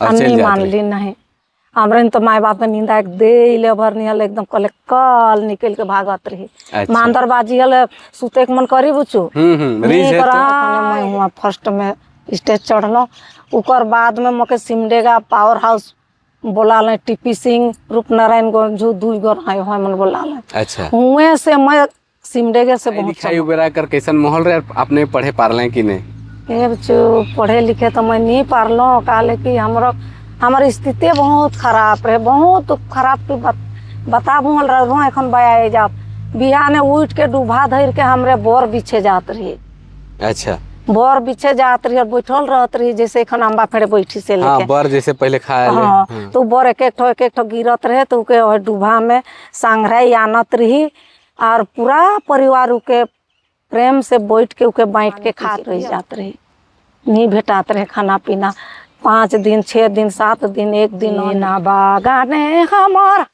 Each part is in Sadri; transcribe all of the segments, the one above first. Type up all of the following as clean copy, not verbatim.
और हम चल नहीं जात मानली रही। नहीं। हमरे तो माए बाप के निंदा एक दे ले भरनी हल, एकदम कले कल निकल के भागत रही। अच्छा। मांदर बाजी हल, सुते के मन करी बुचू। हम्म हम्म रीझ है तो। मैं हुआ फर्स्ट में स्टेज चढ़लो, ओकर बाद में मोके सिमडेगा पावर हाउस बोला ले, टीपी सिंह, रूपनारायण गंजू दुई गो रहे हुए मन बोला ले। हुए से मैं सिमडेगे से पढ़ाई बहुत लिखाई वगैरह कर कैसन माहौल रहे, आपने पढ़े पारले कि नहीं? ए बच्चो, पढ़े लिखे तो मैं नहीं पारलो, काले कि हमरो हमार स्थिति बहुत खराब रहे, बहुत खराब की बताबू रहूँ एखन बया जाब। बिहाने उठ के डूबा धर के हमरे बोर बिछे जात रही। बोर बिछे जात रही और बैठल रहत रही, जैसे एखन अम्बा फेरे बैठी से लेके। हाँ, बर जैसे पहले खाए ले। हाँ, तो बोर एक एक ठो गिरत रहे तो उके ओहे डूबा में सांघराई आनत रही और पूरा परिवार उके प्रेम से बैठ के उके बांट के खात रही जात रही। नहीं भेटात रहे खाना पीना 5 दिन 6 दिन 7 दिन 1 दिन ना। बागाने हमार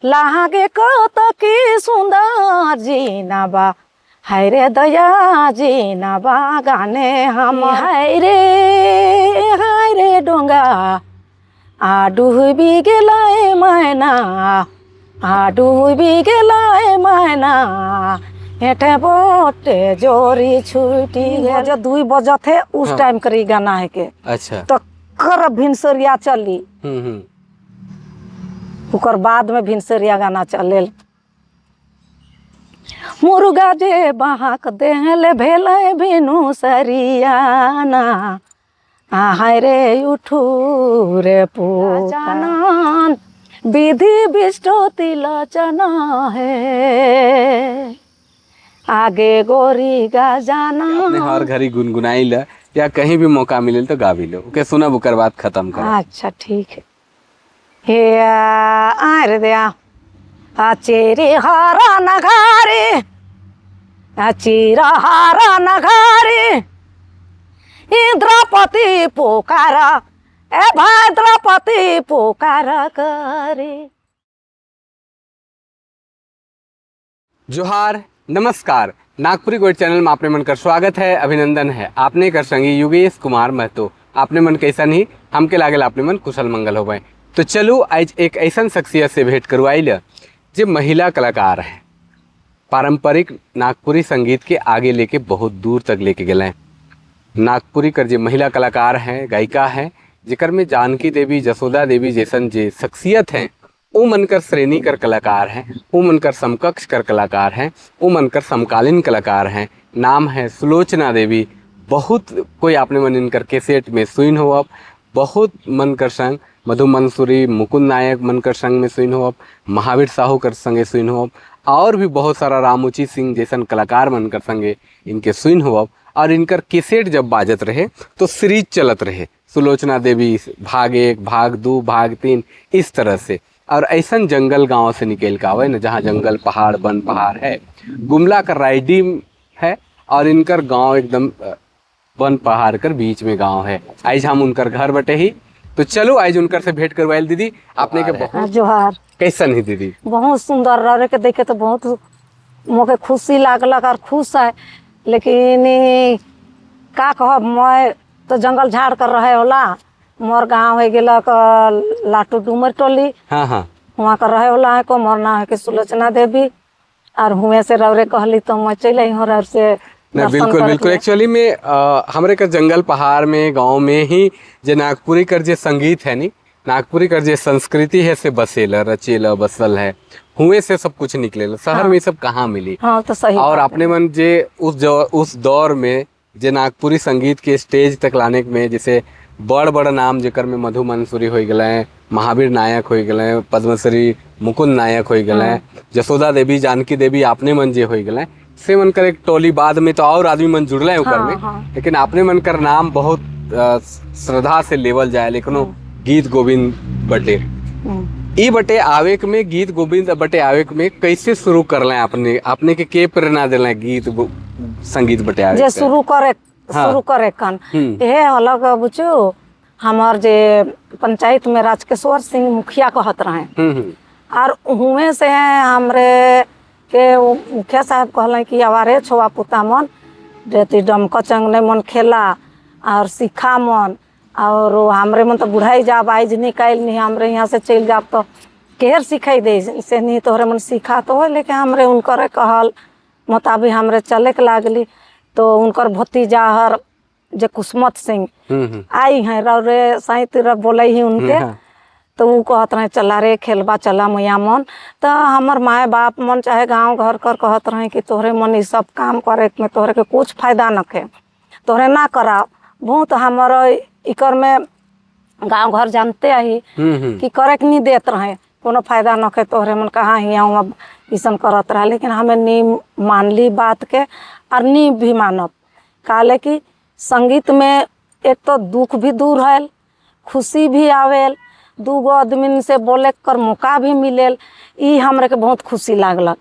लागे कत की सुंदर जीना बा, हाय रे दया जीना बागाने हम, हाय रे डोंगा आ डूबी गेलाय मैना, आ डूबी गेलाय मैना, हेठे बोटे जोरी छूटी गेल। 2 बजत है उस टाइम करी गाना है के। तो कर भिनसरिया चली। ओकर बाद में भिनसरिया गाना चलेल। मुर्गा जे बाहक देहले भेलै भिनु सरियाना, हाय रे उठू रे पूजानन विधि बिष्टो तिलचना है, आगे गोरी गजाना। अपने हर घड़ी गुनगुनाई ल या कहीं भी मौका मिले तो गावी लो, ओके सुनब ओकर बात खत्म कर। अच्छा ठीक है। हे आर दया चेरे हारा नगारे, चिरा हारा नगारे, इंद्रपति पुकारा ए भाद्रपति पुकार करे। जोहार नमस्कार, नागपुरी गोइठ चैनल में आपने मन कर स्वागत है, अभिनंदन है। आपने कर संगी योगेश कुमार महतो। आपने मन कैसा नहीं हमके लागल आपने मन कुशल मंगल हो गए। तो चलो आज एक ऐसा शख्सियत से भेंट करवाई ल जो महिला कलाकार हैं, पारंपरिक नागपुरी संगीत के आगे लेके बहुत दूर तक लेके गए हैं। नागपुरी कर जो महिला कलाकार हैं, गायिका हैं, जिकर में जानकी देवी, जसोदा देवी जैसन जे शख्सियत हैं, वो मनकर श्रेणी कर कलाकार हैं, वो मनकर समकक्ष कर कलाकार हैं, वो मनकर समकालीन कलाकार हैं। नाम है सुलोचना देवी। बहुत कोई आपने मन इनकर कैसेट में सुन हो, अब बहुत मन कर संग मधु मंसूरी, मुकुंद नायक मन कर संग में सुन हो, अब महावीर साहू कर संगे सुन हो, अब और भी बहुत सारा रामोची सिंह जैसन कलाकार मन कर संगे इनके सुन हो। अब और इनकर कैसेट जब बाजत रहे तो सीरीज चलत रहे, सुलोचना देवी भाग 1, भाग 2, भाग 3, इस तरह से। और ऐसा जंगल गांव से निकल के आवे न, जहाँ जंगल पहाड़ वन पहाड़ है, गुमला का राइडी है और इनकर गांव एकदम वन पहाड़ कर बीच में गांव है। आज हम उनकर घर बटे ही, तो चलो आज उनकर से भेंट करवाइल। दीदी आपने के बहुत जोहार। कैसन ही दीदी? बहुत सुंदर रहे के देखे तो बहुत मोके खुशी लागलक और खुश है, लेकिन का कहब, मैं तो जंगल झाड़ कर रहे होला। मोर गांव हो गेलक लाटू डूमर टोली। हाँ हाँ। वहाँ कर रहे होला है को, मोर नाम है के सुलोचना देवी और हुए से रौरे कहली तो मैं चल आई हूँ रौर से। नहीं, बिल्कुल बिल्कुल। एक्चुअली में हमरे का जंगल पहाड़ में गांव में ही जे नागपुरी कर जे संगीत है नी, नागपुरी कर जे संस्कृति है से बसेला रचेला बसल है, हुए से सब कुछ निकलेला। शहर में सब कहाँ मिली? हाँ तो सही। और अपने मन जे उस दौर में जे नागपुरी संगीत के स्टेज तक लाने में जैसे बड़ बड़ नाम जेकर में मधु मंसूरी हो गए, महावीर नायक हो गए, पद्मश्री मुकुंद नायक हो गए, जसोदा देवी, जानकी देवी, आपने मन जे हो गए, से मन कर एक टोली बाद में तो और आदमी मन जुड़ल है ओकर में। हाँ। लेकिन आपने मन कर नाम बहुत श्रद्धा से लेवल जाए, लेकिन गीत गोविंद बटे ई बटे आवेक में, गीत गोविंद बटे आवेक में कैसे शुरू कर लें आपने? आपने के प्रेरणा दिले गीत संगीत बटे आवेक? जे शुरू करे। हाँ। शुरू करे कन हे अलग बुझू, हमार जे पंचायत में राजकेश्वर सिंह मुखिया कहत रहे और हुए से हमरे के मुखिया साहब कहलें कि आवारे छोआ पुता मन रेती डमकचंग नहीं मन खेला और सीखा मन और वो हमरे मन तो बुढ़ाई जाब आइज निकाल नहीं हमरे यहाँ से चल जाब तो केहर सिखाई दे से नहीं तोहरे मन सीखा तो हो, लेकिन हमरे उनकर कहल मुताबिक हमरे चले के लागली। तो उनकर भतीजा हर जे कुसमत सिंह आई हैं रे साई तेरा बोले ही उनके, तो वो कहत रहे चला रे खेलबा चला मैया मन। तो हमर माए बाप मन चाहे गांव घर कर कहत रहे कि तोहरे मन ये सब काम करे में तोहरे के कुछ फायदा नखे, तोहरे ना कराओ। बहुत हमर इकर में गांव घर जानते आई कि करे के नहीं देत रहे, कोनो फायदा नखे तोहरे मन कहाँ हिया हुआ ऐसा करत रहा। लेकिन हमें नी मानली बात के और नी भी मानब, काले कि संगीत में एक तो दुख भी दूर है, खुशी भी आवेल, दू गो आदमी से बोले कर मौका भी मिलेल, ई हमरे के बहुत खुशी लागल।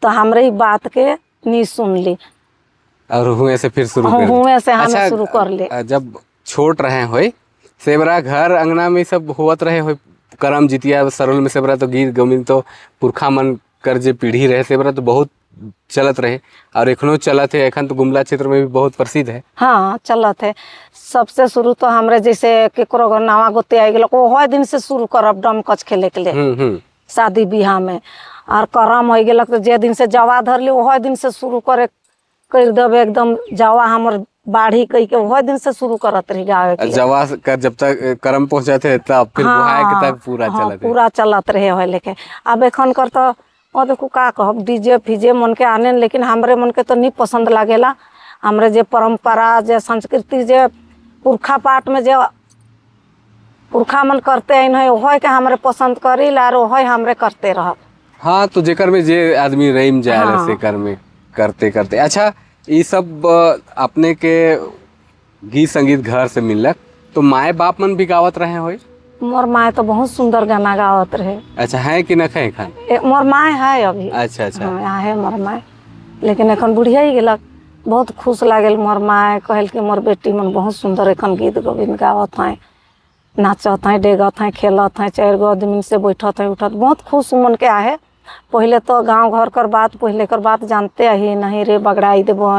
तो हमरे ई बात के नी सुनली और हुए से फिर शुरू कर हुए से हमें अच्छा, शुरू कर ले। जब छोट रहे होए सेबरा घर अंगना में सब होवत रहे होए करम जितिया सरोल में सेबरा तो गीत गोविंद तो पुरखा मन कर जे पीढ़ी रहे सेबरा तो बहुत चलत रहे और एखनो चलत है। एखन तो गुमला क्षेत्र में भी बहुत प्रसिद्ध है। हाँ चलत है। सबसे शुरू तो हमरे जैसे केकरो घर नावा गोते आई गेल ओहो दिन से शुरू करब डमकच खेले के लिए शादी ब्याह में। और करम हो गेलक तो जे दिन से जवा धरली ओहो दिन से शुरू करे कर देब एकदम जवा हमर बाढ़ी कह के ओहो दिन से शुरू करत रही गावे के। जवा कर जब तक करम पहुंचाते तब फिर बुहाए के तक पूरा चलत पूरा चलत रहे हो। लेके अब एखन कर तो और देखो का कहब डीजे फीजे मन के आने, लेकिन हमरे मन के तो नहीं पसंद लागेला। हमरे जे परंपरा जे संस्कृति जे पुरखा पाठ में जे पुरखा मन करते आइन है वही के हमरे पसंद करी और वही हमरे करते रह। हाँ तो जेकर में जे आदमी रहीम जाए हाँ। सेकर में करते करते। अच्छा ये सब अपने के गीत संगीत घर से मिलक तो माए बाप मन भी गावत रहे होई? मोर माए तो बहुत सुंदर गाना गावत रहे। अच्छा है कि न है खान? मोर माए है अभी। अच्छा अच्छा हाँ, है मोर माए, लेकिन एखन बुढ़िया ही गेलक। बहुत खुश लागल मोर माए, कहल कि मोर बेटी मन बहुत सुंदर एखन गीत गोविंद गावत हैं, नाचत हैं, डेगत हैं, खेलत हैं, चार गो आदमी से बैठत हैं उठत, बहुत खुश मन के आहे। पहले तो गाँव घर कर बात पहले कर बात जानते ही नहीं रे, बगड़ाई देबो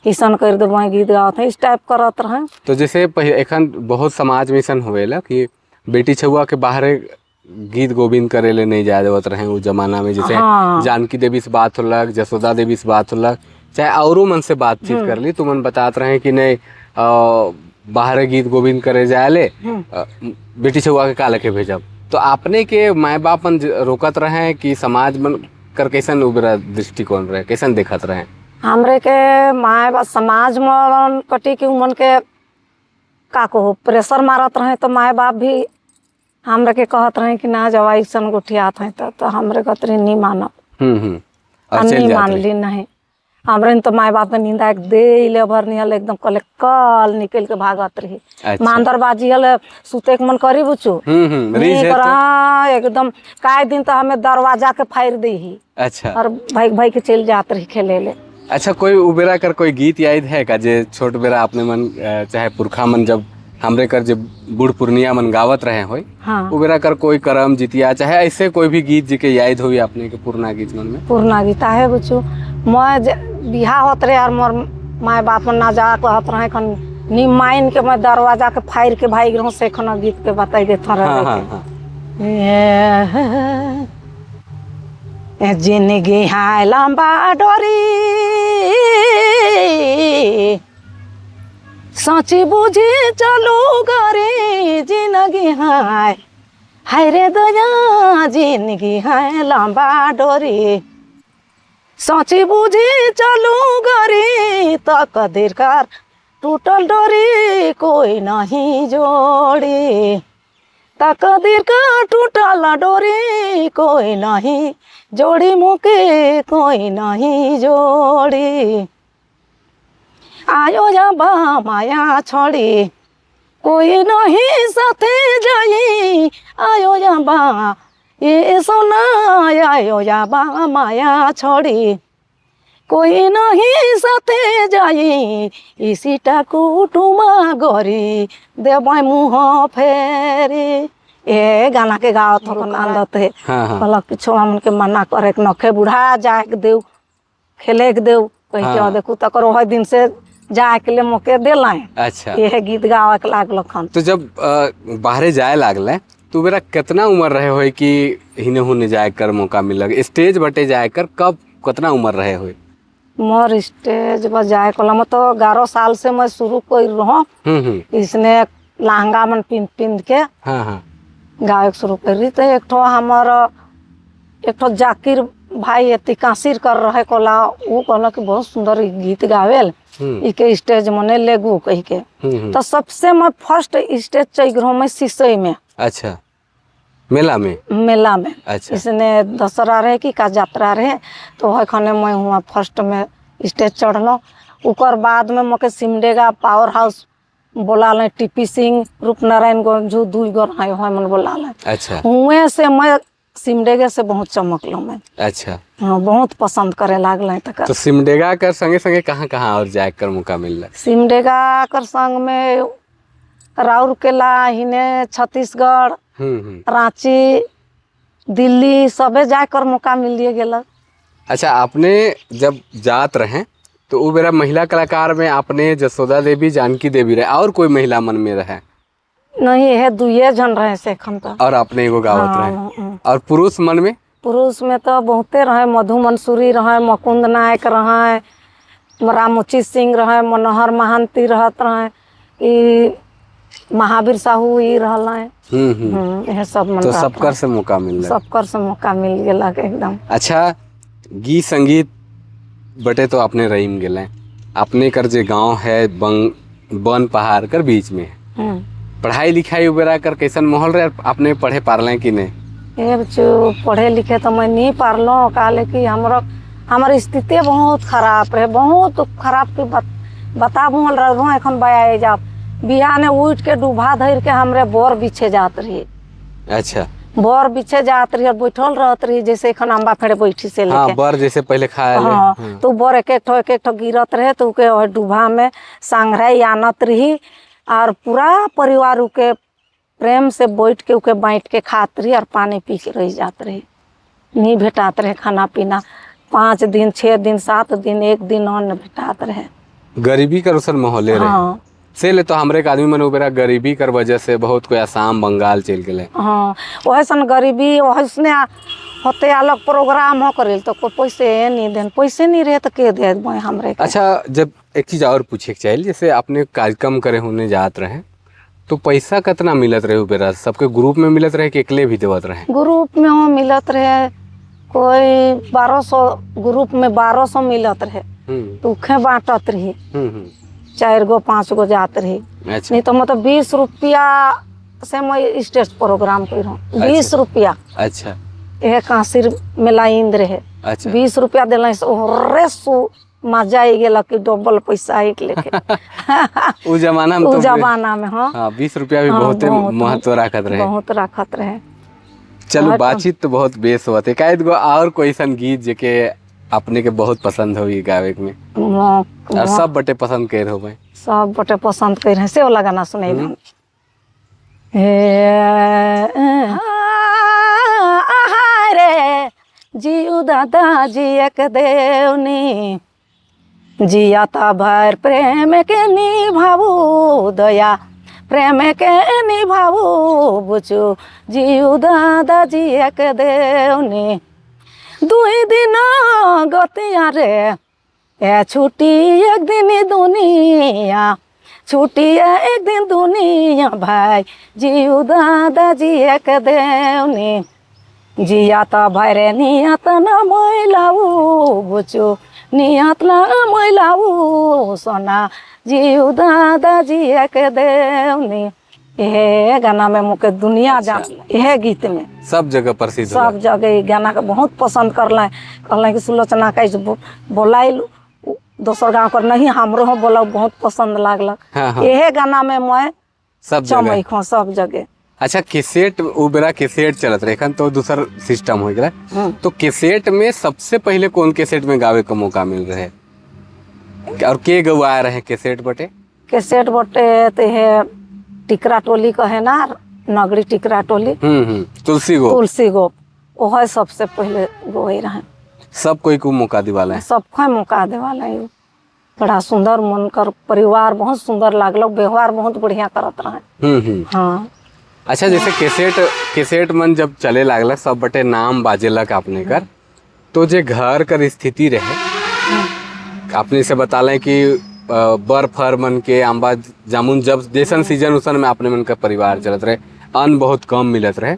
ऐसा कर देबो गीत गावत हैं इस टाइप करत रहे। तो जैसे एखन बहुत समाज में ऐसा होवेला कि बेटी छुआ के बाहर गीत गोविंद करे ले नहीं जाए देवत रहे उस जमाना में। जैसे हाँ। जानकी देवी से बात होलक, जसोदा देवी से बात होलक, चाहे औरों मन से बातचीत कर ली तो मन बतात रहे कि नहीं बाहर गीत गोविंद करे जाए ले बेटी छुआ के का लेके भेजब। तो आपने के माए बाप मन रोकत रहे कि समाज मन कर कैसन उबरा दृष्टिकोण रहे, कैसन देखत रहे? हमरे के माए बाप समाज मन कटी के मन के का कहो प्रेशर मारत रहे, तो माए बाप भी हमरे के कहत रहे कि ना जवा ऐसन गोठियात हैं तो हमरे कहत रहे नहीं मानब नहीं मानली नहीं। हमरे तो माए बाप के निंदा एक दे ले भर निहल एकदम कले कल निकल के भागत रही। अच्छा। मांदरबाजी हल सुते के मन करी बुचू एकदम काय दिन तो हमें दरवाजा के फाड़ दी ही। अच्छा। और भाई भाई के चल जात रही खेले ले। अच्छा कोई उबेरा कर कोई गीत याद है का जे छोट बेरा अपने मन चाहे पुरखा मन जब हमरे कर जब बूढ़ पुरनिया मन गावत रहे होई हाँ। उबेरा कर कोई करम जितिया चाहे ऐसे कोई भी गीत जी के याद हुई अपने के पुरना गीत मन में? पुरना गीत है बुचू मैं बिहा होत रहे और मोर माए बाप ना जा कहत रहे खन नी माइन के मैं दरवाजा के फाड़ के भाई रहूं से खन गीत के बताई देत रहे। हाँ, हाँ, हाँ। जिंदगी है लंबा डोरी सोची बुझी चलू गरी जिंदगी हाय हाय रे दया जिंदगी है लंबा डोरी सोची बुझी चलू गरी तकदीर कर टूटल डोरी कोई नहीं जोड़ी तकदीर का टूटल डोरी कोई नहीं जोड़ी मुके कोई नहीं जोड़ी आयो जब माया छोड़ी कोई नहीं साथे जाई आयो जब ये सोना आयो जब माया छोड़ी कोई नहीं साथे जाई इसीटा कुटुमा गरी देव मुँह फेरी। ए गाना के गाओ तो आनंद है। कहलक कि छोड़ा मन के मना करे के नखे बुढ़ा जाए के देव खेले के देव कह के देखू तकर ओह दिन से जाए के लिए मौके दिलाए। अच्छा, यह गीत गावे के लागल खन। तो जब बाहरे जाए लागल तो मेरा कितना उम्र रहे होए कि हिने हुने जाए कर मौका मिलल, स्टेज बटे जाए कर कब कितना उम्र रहे होए? मोर स्टेज पर जाए कल मैं तो 11 साल से मैं शुरू कर रहा। इसने लहंगा मन पिंध पिंध के हाँ हाँ गावे के शुरू कर रही। तो एक ठो हमार एक ठो जाकिर भाई एती कासिर कर रहे कोला, वो कहला कि बहुत सुंदर गीत गावेल, इके स्टेज मने लेगू कह के। तो सबसे मैं फर्स्ट स्टेज चल रहा मैं शीशे में। अच्छा, मेला में? मेला में। अच्छा। इसने दशहरा रहे कि का यात्रा रहे, तो वह खने मैं हुआ फर्स्ट में स्टेज चढ़लो। उकर बाद में मोके सिमडेगा पावर हाउस बोला ले, टीपी सिंह रूपनारायण गंजू दुई गो रहे हुए मन बोला ले। अच्छा। हुए से मैं सिमडेगे से बहुत चमकलो मैं। अच्छा। हाँ, बहुत पसंद करे लागल तक। तो सिमडेगा कर संगे संगे कहाँ कहाँ और जाए कर मौका मिल? सिमडेगा कर संग में राउरकेला, हिने छत्तीसगढ़, रांची, दिल्ली सबे जाए कर मौका मिलिए गेल। अच्छा, आपने जब जात रहे तो वो मेरा महिला कलाकार में आपने जसोदा देवी, जानकी देवी रहे, और कोई महिला मन में रहे? नहीं, है दुए जन रहे से एखन तो। और आपने एगो गावत रहे। हाँ। और पुरुष मन में? पुरुष में तो बहुते रहे, मधु मंसूरी रहे, मुकुंद नायक रहे, रामोची सिंह रहे, मनोहर महांती रहत रहे, ई महावीर साहू ई रहल। यह सब मन तो सबकर से मौका मिल? सबकर से मौका मिल गेला एकदम। अच्छा, गीत संगीत बटे तो आपने रहीम गेले, अपने कर जे गांव है बन पहाड़ कर बीच में, पढ़ाई लिखाई वगैरह कर कैसन माहौल रहे, आपने पढ़े पारल कि नहीं? ए बच्चो, पढ़े लिखे तो मैं नहीं पारलो, काले कि हमार स्थिति बहुत खराब रहे, बहुत खराब की बताबू रहो एखन बया जाब बिहाने उठ के डूबा धर के हमरे बोर बिछे जात रही। अच्छा। बोर बिछे जात रही और बैठल रहत रही, जैसे एखन अम्बा फेरे बैठी से लेके। हाँ, बर जैसे पहले खाए। हाँ, तो बर एक एक ठो गिरत रहे तो उके डूबा में सांघराई आनत रही और पूरा परिवार उके प्रेम से बैठ के उके बाँट के खात रही और पानी पी के रह जात रही। नहीं भेटात रहे खाना पीना, 5 दिन 6 दिन 7 दिन 1 दिन अन्न भेटात रहे। गरीबी कर उसर माहौले रहे। हाँ। से ले तो हमरे के आदमी मन उबेरा गरीबी कर वजह से बहुत कोई आसाम बंगाल चल गए। हाँ, वैसन गरीबी वैसने होते अलग प्रोग्राम हो करेल तो कोई पैसे नहीं देन, पैसे नहीं रहे तो के दे हमरे के। अच्छा, जब एक चीज़ और पूछे के चाहिए, जैसे आपने कार्यक्रम करे होने जात रहे तो पैसा कितना मिलत रहे उबेरा? सबके ग्रुप में मिलत रहे कि अकेले भी देवत रहे? ग्रुप में हो मिलत रहे, कोई 1200 ग्रुप में 1200 मिलत रहे, तो उखे बाँटत रही, 4 गो 5 गो जात रही। अच्छा। नहीं तो मतलब 20 रुपया से मैं स्टेज प्रोग्राम कर रहा, 20 रुपया। अच्छा। यह कांसिर मेला इंद रहे। अच्छा। 20 रुपया दिल से ओहरे सु मजा आई गेल कि डबल पैसा एक लेके। उ जमाना में उ तो जमाना में। हाँ हाँ, 20 रुपया भी हाँ, बहुत महत्व रखत रहे, बहुत रखत रहे। चलो, बातचीत तो बहुत बेस होते। एकाध गो और कोई सन गीत जेके अपने के बहुत पसंद होई गावे में और सब बटे पसंद कर हो? सब बटे पसंद कर रहे, से वाला गाना सुनाई। रे जीव दादा जियक देवनी, जियाता भर प्रेम के निभाऊ, दया प्रेम के निभाऊ बुचू, जीव दादा जियक देवनी। 2 दिन गतिया रे ए छुट्टी एक दिन दुनिया, छुट्टी एक दिन दुनिया भाई, जीव दादा जियक देवनी। जियाता भाई नियत न मैलाऊ बुचू, नियत न मैलाऊ सोना, जीव दादा जियक देवनी। यह गाना में मुके दुनिया जान, यह गीत में सब जगह प्रसिद्ध, सब जगह गाना के बहुत पसंद कर रहे। कहल कि सुलोचना का बोलाइल दोसर गाँव कर नहीं, हमरो हो बोला बहुत पसंद लागल। हाँ। यह गाना में मैं सब जगह सब जगह। अच्छा, कैसेट उ बेरा कैसेट चलत रहे, एखन तो दूसर सिस्टम हो गया। तो कैसेट में सबसे पहले कौन कैसेट में गावे का मौका मिल रहे और के गवा रहे कैसेट बटे? कैसेट बटे तो है टिकरा टोली कहे ना, नगरी टिकरा टोली, तुलसी गोप, तुलसी गोप वह सबसे पहले गोई रहे। सब कोई को मौका दिवाला है, सबको मौका दिवाला है। बड़ा सुंदर मन कर परिवार बहुत सुंदर लागल, व्यवहार बहुत बढ़िया करत रहे। हम्म हम्म हाँ। अच्छा, जैसे कैसेट कैसेट मन जब चले लागलक, सब बटे नाम बाजेलक आपने कर, तो जे घर कर स्थिति रहे, आपने से बताले कि बर फर मन के आंबा जामुन जब जैसन सीजन उसन में आपने मन का परिवार चलत रहे, अन्न बहुत कम मिलत रहे।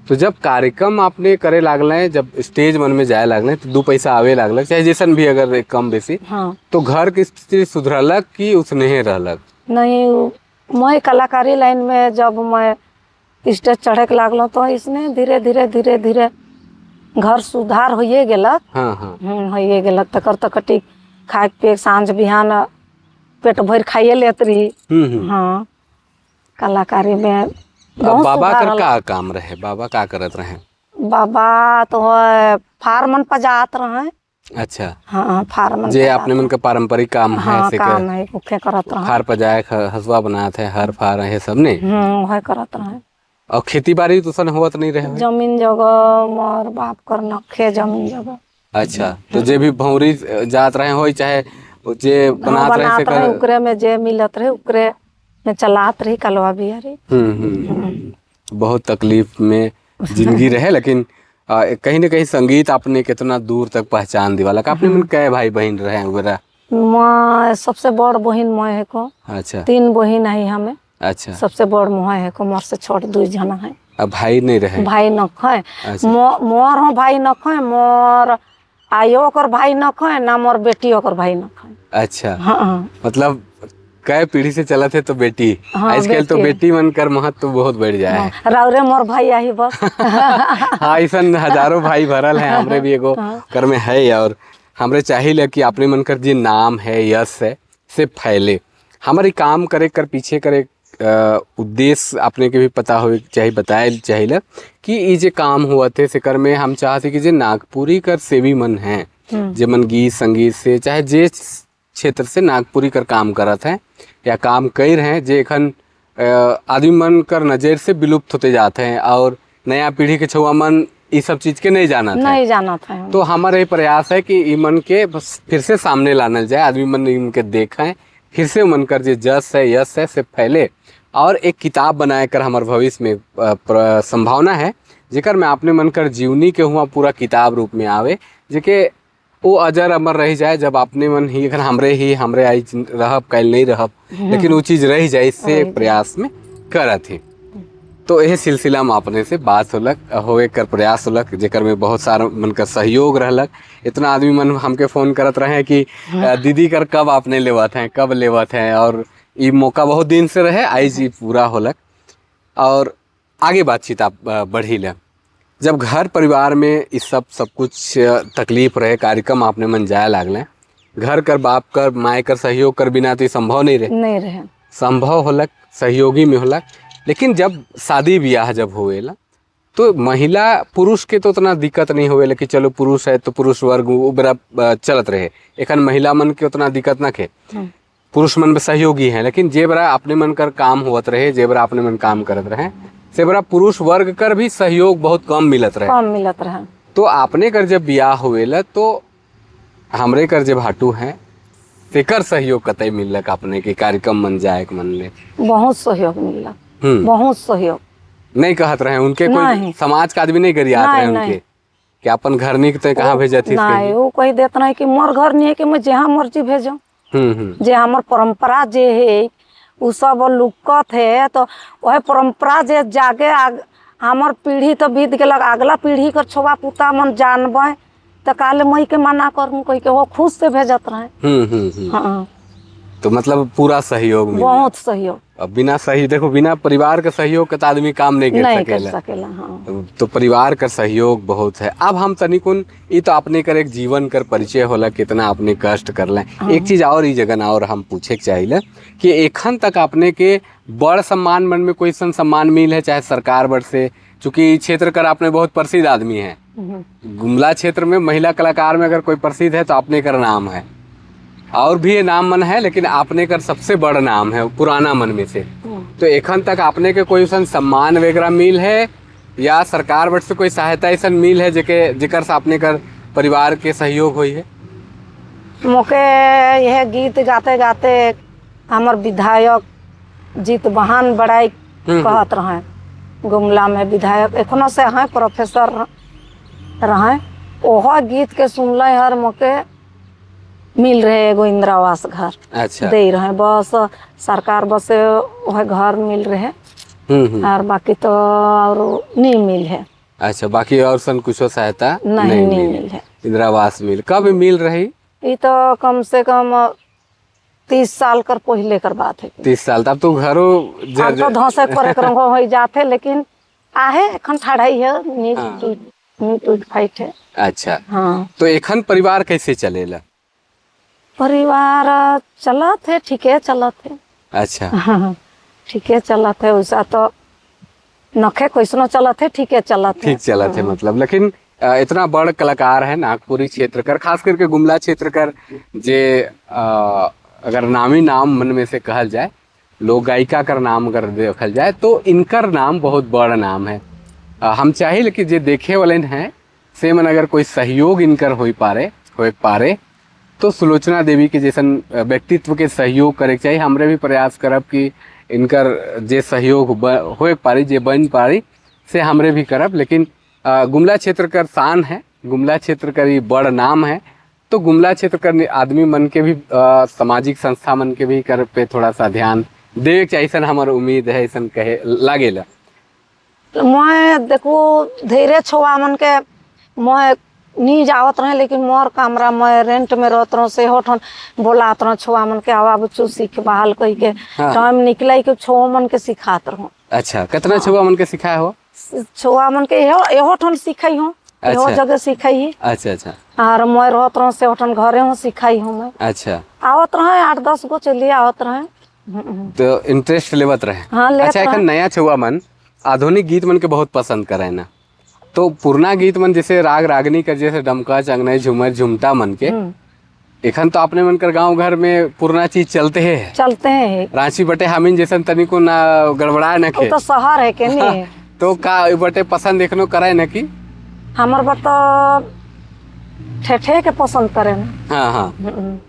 तो जब कार्यक्रम आपने करे लागल, जब स्टेज मन में जाए लागल, तो 2 पैसा आवे लागल, चाहे जैसन भी अगर कम बेसी, हाँ। तो घर की स्थिति सुधरलक कि उसने ही रहलक? नहीं, मैं कलाकारी लाइन में जब मैं स्टेज चढ़े के लागल तो इसने धीरे धीरे धीरे धीरे घर सुधार होइए गेलक। हाँ हाँ। होइए गेलक। तकर तकटी खाए पिए साँझ बिहान पेट भर खाइए लेत रही। हाँ, कलाकारी में बहुत बाबा सुधार कर हल। का काम रहे? बाबा का करत रहे? बाबा तो फार्मन पर जात रहे। अच्छा। हाँ, फार्मन जे पर जात अपने मन का पारंपरिक काम है। हाँ, से काम है, उखे करत रहे। फार पजाए हसुआ बनात है, हर फार है सब ने। वह करत रहे। और खेती बाड़ी तो सन होवत नहीं रहे? जमीन जगह मोर बाप कर नखे जमीन जगह। अच्छा, तो जे भी भौरी जात रहे होई, चाहे जे बनात रहे से बनात रहे कर। उकरे में जे मिलत रहे उकरे में चलात रही कलवा बिहारी। बहुत तकलीफ में जिंदगी रहे, लेकिन कहीं ना कहीं संगीत आपने कितना दूर तक पहचान दिवाला। आपने मन कै भाई बहन रहे हैं वगैरह? मैं सबसे बड़ बहिन मैं है को। अच्छा। 3 बहिन आई हमें। अच्छा। सबसे बड़ मोह है को, मोर से छोट 2 जना है। अब भाई नहीं रहे? भाई न है। अच्छा। मोर हो भाई न है, मोर आयो ओकर भाई न है, ना मोर बेटी ओकर भाई न है। अच्छा। हाँ। मतलब कई पीढ़ी से चलत है तो बेटी। हाँ, आजकल तो बेटी। बेटी मन कर महत्व तो बहुत बढ़ जाए है। हाँ, राउरे मोर भाई आई बस। हाँ, ऐसा हजारों भाई भरल है, हमरे भी एगो कर में है। और हमरे चाहिए कि अपने मन कर जी नाम है, यश है, से फैले। हमारे काम करे कर पीछे करे उद्देश्य अपने के भी पता हो चाहिए, बताए चाहिए कि ये जे काम हुआ थे से कर में हम चाहते कि जे नागपुरी कर सेवी मन हैं, जे मन गीत संगीत से चाहे जे क्षेत्र से नागपुरी कर काम करत हैं या काम कर रहे हैं, जे एखन आदमी मन कर नज़र से विलुप्त होते जाते हैं और नया पीढ़ी के छुआ मन ये सब चीज़ के नहीं जाना था। नहीं जाना था। तो हमारा ये प्रयास है कि ई मन के बस फिर से सामने लाना जाए, आदमी मन इनके देखें, फिर से मन कर जे जस है यश है से फैले। और एक किताब बनाए कर हमारे भविष्य में संभावना है, जेकर में अपने मन कर जीवनी के हुआ पूरा किताब रूप में आवे, जेके वो अजर अमर रह जाए। जब अपने मन ही अगर हमरे ही हमरे आई रहब कल नहीं रहब, लेकिन वो चीज़ रह जाए, इससे प्रयास में करत ही। तो यही सिलसिला में अपने से बात होलक, होए कर प्रयास होलक, जेकर में बहुत सारा मन का सहयोग रहलक। इतना आदमी मन हमके फ़ोन करत रहे कि दीदी कर कब आपने लेवत हैं, कब लेवत हैं, और ये मौका बहुत दिन से रहे, आज ये पूरा होलक। और आगे बातचीत आप बढ़ी ले। जब घर परिवार में इस सब सब कुछ तकलीफ रहे, कार्यक्रम आपने मन जाए लागल, घर कर बाप कर माए कर सहयोग कर बिना तो ये संभव नहीं रहे। नहीं रहे। संभव होलक, सहयोगी में होलक। लेकिन जब शादी ब्याह जब होएला तो महिला पुरुष के तो उतना दिक्कत नहीं होएला कि चलो पुरुष है तो पुरुष वर्ग वो बड़ा चलत रहे। एखन महिला मन के उतना दिक्कत न खे, पुरुष मन में सहयोगी हैं, लेकिन जे बरा अपने मन कर काम होत रहे, जे बरा अपने मन काम करत रहे, से बरा पुरुष वर्ग कर भी सहयोग बहुत कम मिलत रहे। कम मिलत रहे। तो आपने कर जब ब्याह होएला तो हमरे कर जब हाटू हैं तेकर सहयोग कतई मिललक अपने के कार्यक्रम मन जाए के मन में? बहुत सहयोग मिललक, बहुत सहयोग। नहीं कहत रहे उनके, कोई समाज का आदमी नहीं गरियात रहे उनके कि अपन घर नहीं तो कहाँ भेजत थी? नहीं, वो कही देत नहीं कि मोर घर नहीं है कि मैं जहाँ मर्जी भेजो। जे हमर परंपरा जे है उ सब लुकत है, तो वह परंपरा जे जागे हमर पीढ़ी तो बीत गेलक, अगला पीढ़ी कर छोवा पुता मन जानबे तो काले मई के मना करूँ कही के वो खुश से भेजत रहे। हाँ। तो मतलब पूरा सहयोग, बहुत सहयोग। अब बिना सही देखो, बिना परिवार के सहयोग के तो आदमी काम नहीं कर सकेला। हाँ। तो परिवार का सहयोग बहुत है। अब हम तनिकुन ये तो अपने कर एक जीवन कर परिचय होला, कितना आपने कष्ट कर लें। हाँ। एक चीज और ई जगह और हम पूछे के चाहिए कि एखन तक अपने के बड़ सम्मान मन में कोई सम्मान मिल है, चाहे सरकार बड़ से, चूँकि क्षेत्र कर आपने बहुत प्रसिद्ध आदमी है, गुमला क्षेत्र में महिला कलाकार में अगर कोई प्रसिद्ध है तो आपने कर नाम है, और भी ये नाम मन है, लेकिन आपने कर सबसे बड़ा नाम है पुराना मन में से। तो एखन तक आपने के कोई सन सम्मान वगैरह मिल है या सरकार बट से कोई सहायता ऐसा मिल है जेके जेकर से आपने कर परिवार के सहयोग हुई है? मोके यह गीत गाते गाते हमर विधायक जीत बहान बड़ाई कहत रहे। गुमला में विधायक एखनो से हैं, प्रोफेसर रहे। ओहो गीत के सुनल हर मोके मिल रहे एगो इंदिरा आवास घर। अच्छा। दे रहे बस सरकार, बस वह घर मिल रहे और बाकी तो और नहीं मिल है। अच्छा, बाकी और सन कुछो सहायता नहीं, नहीं मिल है। इंदिरा आवास मिल कब मिल रही? ये तो कम से कम 30 साल कर पहले कर बात है। 30 साल तब तो घरो अब तो धंसे करे कर हो जाते, लेकिन आहे एखन ठाढ़ाई है, नीट टूट फाइट है। अच्छा। हाँ। तो एखन परिवार कैसे चलेला? परिवार चलत है, ठीक है चलत है। अच्छा। हाँ, ठीक है चलत है, वैसा तो नखे कैसनो चलत है, ठीक है चलत है। ठीक चलत है मतलब, लेकिन इतना बड़ कलाकार है नागपुरी क्षेत्र कर, खास करके गुमला क्षेत्र कर, जे अगर नामी नाम मन में से कहल जाए, लोक गायिका कर नाम अगर देखल जाए तो इनकर नाम बहुत बड़ा नाम है। हम चाहे कि जे देखे वाले हैं से मन अगर कोई सहयोग इनकर हो पारे तो सुलोचना देवी के जैसन व्यक्तित्व के सहयोग करे के चाहिए। हमरे भी प्रयास करब कि इनकर जे सहयोग हो पारी, जे बन पारी से हमरे भी करब। लेकिन गुमला क्षेत्र कर शान है, गुमला क्षेत्र कर ये बड़ नाम है, तो गुमला क्षेत्र कर आदमी मन के भी सामाजिक संस्था मन के भी कर पे थोड़ा सा ध्यान देवे के चाहिए, ऐसा हमार उम्मीद है, ऐसा कहे लागेला। मैं देखो धीरे छुआ मन के मैं नहीं जावत रहे, लेकिन मोर कमरा मैं रेंट में रहत रहो, से होठन बोलात रहो छुआ मन के आवा बच्चू सीख बहाल कही के। हाँ। टाइम निकले के छुआ मन के सिखात रहो। अच्छा, कितना छुआ मन के सिखाए हो? छुआ मन के एहो ठन सिखाई हूँ, एहो जगह सिखाई। अच्छा अच्छा। और मैं रहत रहो से होठन घरे हूँ सिखाई हूँ मैं। अच्छा। आवत रहे 8-10 गो चलिए आवत रहे। तो इंटरेस्ट लेवत रहे। हाँ, लेत अच्छा, एखन रहे। नया छुआ मन आधुनिक गीत मन के बहुत पसंद करे ना, तो पुरना गीत मन जैसे राग रागनी कर, जैसे डमका चंगनई झूमर झुमटा मन के, एखन तो अपने मन कर गांव घर में पुरना चीज चलते हैं, चलते हैं। रांची बटे हमीन जैसन तनिको को ना गड़बड़ा न के, तो शहर है के नहीं। तो का बटे पसंद एखनो करे न की? हमर बट ठेठे के पसंद करे ना। हाँ हाँ,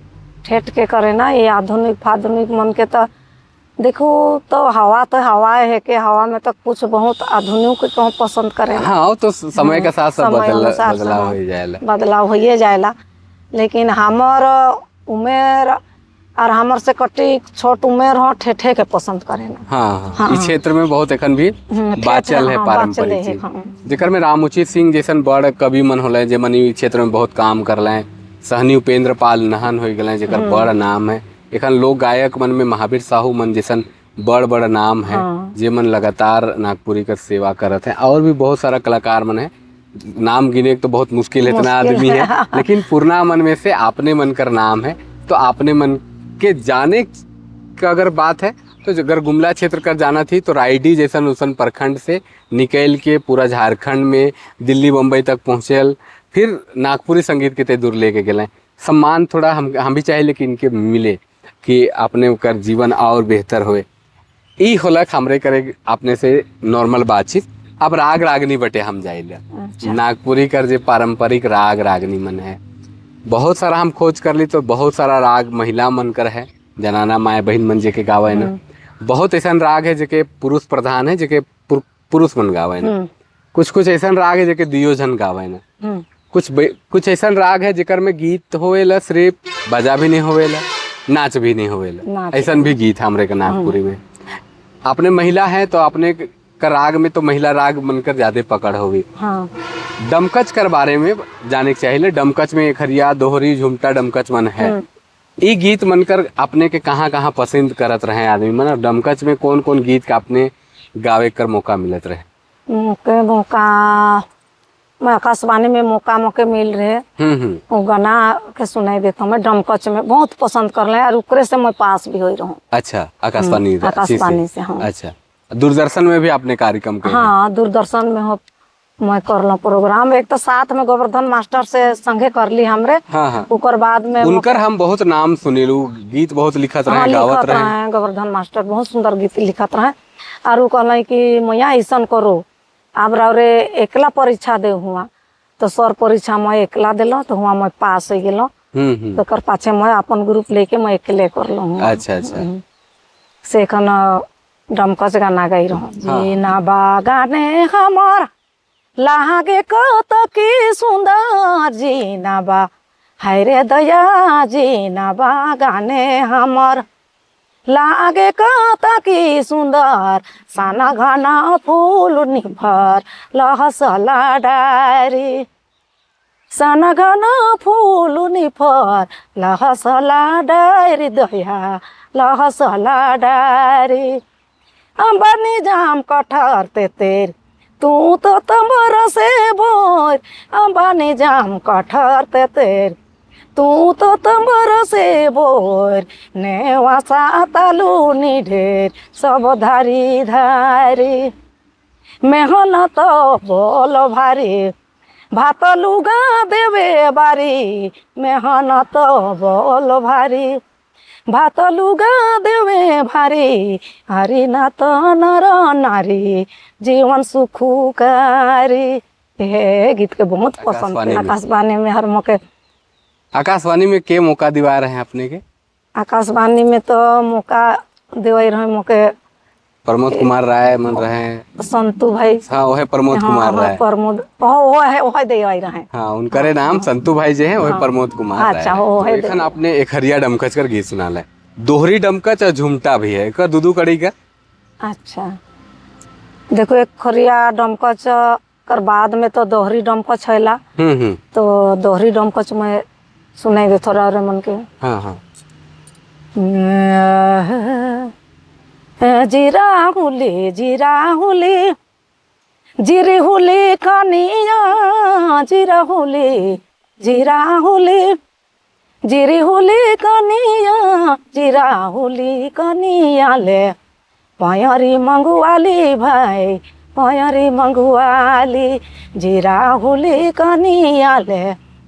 ठेठ के करे ना। ये आधुनिक फाधुनिक मन के तो देखो तो हवा है के हवा में तो कुछ बहुत आधुनिक के कहूँ पसंद करे। हाँ, तो समय के साथ सब बदलाव हो जाएला, बदलाव हो जाएला। लेकिन हमर उमेर और हमर से कटी छोट उमेर हो ठेठे के पसंद करे ना। हाँ, हाँ। इस क्षेत्र में बहुत एखन भी बाचल है पारंपरिक चीज, जेकर में रामउचित सिंह जैसन बड़ कवि मन होले, जे मन क्षेत्र में बहुत काम करले, सहनी उपेंद्र पाल नहन हो गए जेकर बड़ नाम है। एखन लोक गायक मन में महावीर साहू मन जैसन बड़ बड़ नाम है। हाँ। जे मन लगातार नागपुरी का सेवा करत हैं। और भी बहुत सारा कलाकार मन है, नाम गिने तो बहुत मुश्किल है, इतना आदमी है, लेकिन पुरना मन में से आपने मन कर नाम है, तो आपने मन के जाने का अगर बात है तो अगर गुमला क्षेत्र कर जाना थी तो रायडी जैसन उसन प्रखंड से निकल के पूरा झारखंड में दिल्ली बम्बई तक पहुँचल, फिर नागपुरी संगीत के दूर लेके गए। सम्मान थोड़ा हम भी चाहे कि इनके मिले कि अपने कर जीवन और बेहतर होए। ई होलक हमरे करे अपने से नॉर्मल बातचीत। अब राग रागनी बटे हम जाइले। अच्छा। नागपुरी कर जो पारंपरिक राग रागनी मन है, बहुत सारा हम खोज कर ली तो बहुत सारा राग महिला मन कर है, जनाना माए बहन मन जेके गावे ना। बहुत ऐसा राग है जेके पुरुष प्रधान है, जेके पुरुष मन गावे ना। कुछ कुछ ऐसा राग है जेके दियो जन गावे ना। कुछ कुछ ऐसा राग है जेकर में गीत होवेला, सिर्फ बजा भी नहीं होवेला, नाच भी नहीं होवेला, ऐसा भी गीत हमरे के नागपुरी में। अपने महिला है तो अपने का राग में तो महिला राग बनकर ज्यादा पकड़ होगी। हाँ। डमकच कर बारे में जाने के चाहिए। डमकच में खरिया दोहरी झुमटा डमकच मन है। ये गीत मनकर अपने के कहाँ कहाँ पसंद करत रहे आदमी मन, और डमकच में कौन कौन गीत का अपने गावे कर मौका मिलत रहे? मौका मैं आकाशवाणी में मौका मौके मिल रहे, वो गाना के सुनाई देता मैं डमकच में बहुत पसंद कर रहे और उकरे से मैं पास भी हो रहूँ। अच्छा, आकाशवाणी आकाशवाणी से। हाँ। अच्छा, दूरदर्शन में भी आपने कार्यक्रम किया? हाँ, दूरदर्शन में हो मैं कर लो प्रोग्राम। एक तो साथ में गोवर्धन मास्टर से संगे कर ली हमरे। हाँ हाँ। उकर बाद में उनकर हम बहुत नाम सुनेलू, गीत बहुत लिखत रहे, गावत रहे। गोवर्धन मास्टर बहुत सुंदर गीत लिखत रहे और वो कहल कि मैया ऐसा करो अब रे एकला परीक्षा दे हुआ, तो सर परीक्षा मैं एकला दिल तो हुआ मैं पास हो गलो। हम्म। तो कर पाछे मैं अपन ग्रुप लेके मैं अकेले कर लूँ। अच्छा अच्छा। से एखन डमकच गाना गाई रहो। जीना बागाने हमार लागे कत की सुंदर, जीना बा हाय रे दया, जीना बागाने हमार लागे कत की सुंदर, साना घना फूल निभर लहसला डारी, साना घना फूल निभर लहसला डारी दया लहसला डारी। अंबानी जाम कठर ते तेर तू तो तमर से बोर, अंबानी जाम कठर ते तेर तू तो तमर से बोर, नेवा सा तालू नी ढेर सब धारी धारी, मेहनत बोल भारी भात लुगा देवे बारी, मेहनत बोल भारी भात लुगा देवे भारी, हरि नाथ नर नारी जीवन सुखुकारी। हे गीत के बहुत पसंद। आकाशवाणी में हर मौके। आकाशवाणी में के मौका दिवा रहे हैं अपने के? आकाशवाणी में तो मौका दिवा रहे मौके प्रमोद कुमार राय मन रहे हैं, संतू भाई। हाँ वो है प्रमोद कुमार राय। प्रमोद वो है वो दिवा रहे हैं। हाँ उनकरे नाम संतू भाई जो है वो प्रमोद कुमार। अच्छा वो है। एखन आपने एक हरिया डमकच कर गीत सुना है, दोहरी डमकच और झुमटा भी है, एक दूदू कड़ी का। अच्छा देखो एक खरिया डमकच कर बाद में तो दोहरी डमकच हैला, तो दोहरी डमकच में सुनाई दे थोड़ा और मन के। हाँ हाँ। जीरा हुली जीरा हुली जिरी हुली कनिया, जीरा हुली जीरा हुली जिरी हुली कनिया, जीरा हुली कनिया ले पयरी मंगुआली भाई पयरी मंगुआली, जीरा हुली कनिया ले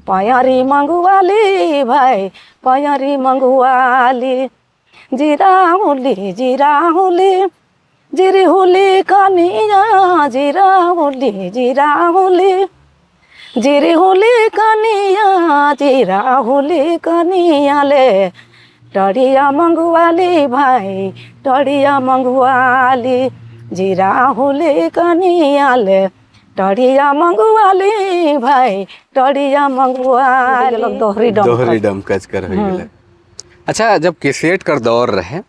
पयरी मंगुआली भाई पयरी मंगुआली, जीरा हुली जीरा हुली जिरी हुली कनिया, जीरा हुली जीरा हुली जिरी हुली कनिया, जीरा हुली कनिया ले टड़िया मंगुआली भाई टड़िया मंगुआली, जीरा हुली कनिया ले टड़िया मंगुआली भाई टड़िया मंगुआली। दोहरी दोहरी डमकच कर हो गेलै। अच्छा जब कैसेट कर दौर रहे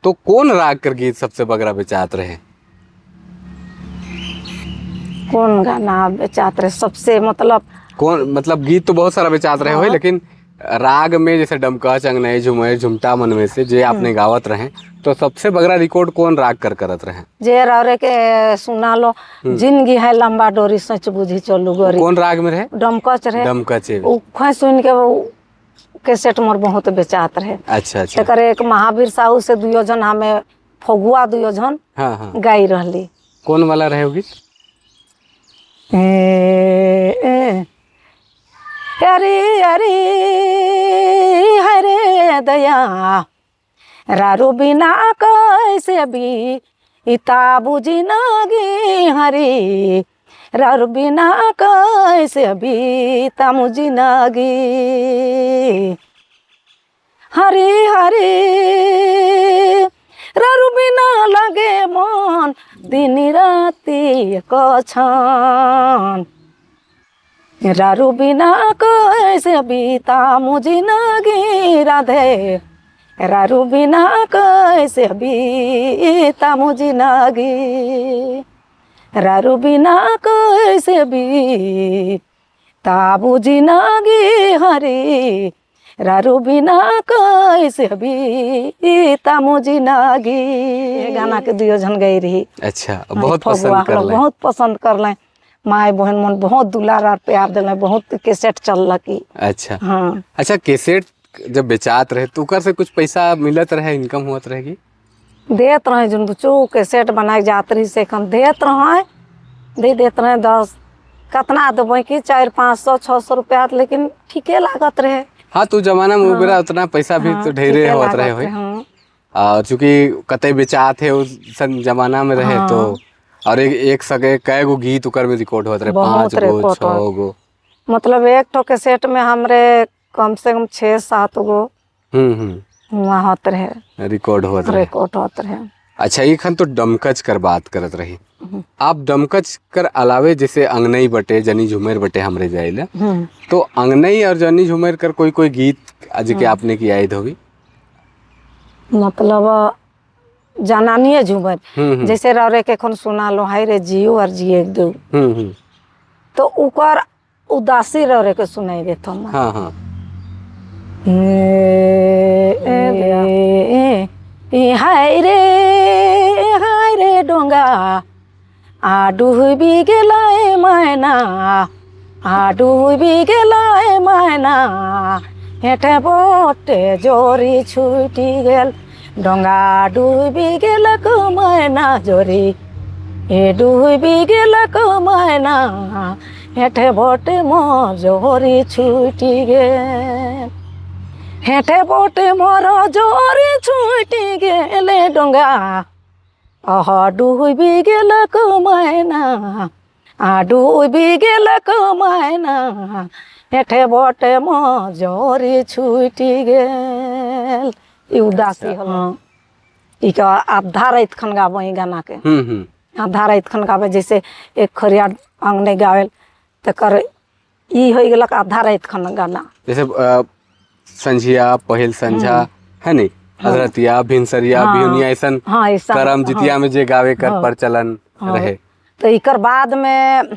तो कौन राग कर गीत सबसे बगरा बेचात रहे? कौन गाना बेचात रहे सबसे, मतलब कौन, मतलब गीत तो बहुत सारा बेचात रहे हो, लेकिन राग में जैसे डमकच अंगनई झुमर झुमटा मन में से जे आपने गावत रहे तो सबसे बगरा रिकॉर्ड कौन राग कर करत रहे? जे रहे के सुना लो जिंदगी है लंबा डोरी सच बुझी चलू गोरी। कौन राग में रहे? डमकच रहे। डमकच उ सुन के कैसेट मोर बहुत बेचात रहे। अच्छा अच्छा। तकर एक महावीर साहू से दुयो जन हमें फगुआ दुयो जन हाँ हाँ गाई रहली। कौन वाला रहे होगी? अरे अरे हरे दया रारू बिना कैसे भी इता बुझी नागी हरी, रारू बिना कैसे भी तामुजी नागी, हरी हरी रारू बिना लगे मन दिन राति कछन, रारू बिना कैसे बीता मुझी नागी राधे, रारू बिना कैसे बीता मुझी नागी, रारू बिना कैसे बीता बुझी नागी हरी, रारू बिना कैसे बीता मुझी नागी। गाना के दुयो जन गई रही। अच्छा बहुत पसंद कर ले। बहुत पसंद कर ले, माए बहन मन बहुत दुलार और प्यार दिले, बहुत कैसेट चल की। अच्छा हाँ। अच्छा कैसेट जब बेचात रहे तो उकर से कुछ पैसा मिलत रहे, इनकम होत रहेगी? देत रहे जन बच्चो कैसेट बनाए जात रही से कम देत रहे, दे देत रहे 10 कतना देबै कि 400 500 600 रुपया, लेकिन ठीके लागत रहे। हाँ तो जमाना में उबरा उतना पैसा भी तो ढेरे होत रहे होई। और चूंकि कते बेचात है उस जमाना में रहे तो, और एक सके कई गो गीत उकर में रिकॉर्ड होत रहे, 5 गो 6 गो, मतलब एक ठो कैसेट में हमरे कम से कम 6-7 गो हुआ होत रहे, रिकॉर्ड होत रहे। रिकॉर्ड होत रहे। अच्छा, ये खन तो डमकच कर बात करत रही। आप डमकच कर अलावे जैसे अंगनई बटे, जनी झुमेर बटे हमरे जाइला, तो अंगनई और जनी झुमेर कर कोई कोई गीत आज के आपने की याद होगी? मतलब जनानिए झूमर, जैसे रौरे के खन सुना लो हाय रे जियो और जिए दो, तो उकर उदासी रौरे के सुनाई देतो हम। हाँ हाँ। हाय रे डोंगा आ डूबी गेलाए मैना, आ डूबी गेलाए मैना, हेठे बोटे जोरी छूटी गेल, डोंगा डूबी गेलक मैना जोरी, ए डूबी गेलक मैना, हेठे बोटे मोर जोरी छूटी गेल, हेठे बोटे मोर जोरी छूटी गेले डोंगा, अह डूबी गेलक मैना, आ डूबी गेलक मैना, हेठे बोटे मोर जोरी छूटी गेल। ई उदासी हल। ई के आधा रात खन गाबो ई गाना के, आधा रात खन गाबे, जैसे एक खरिया अंगने गावेल तकर ई हो गेलक आधा रात खन गाना। जैसे संझिया, पहिल संझा है नहीं, अधरतिया, भिनसरिया, बिहुनिया, ऐसन करम जितिया में जे गावे कर प्रचलन रहे। तो इकर बाद में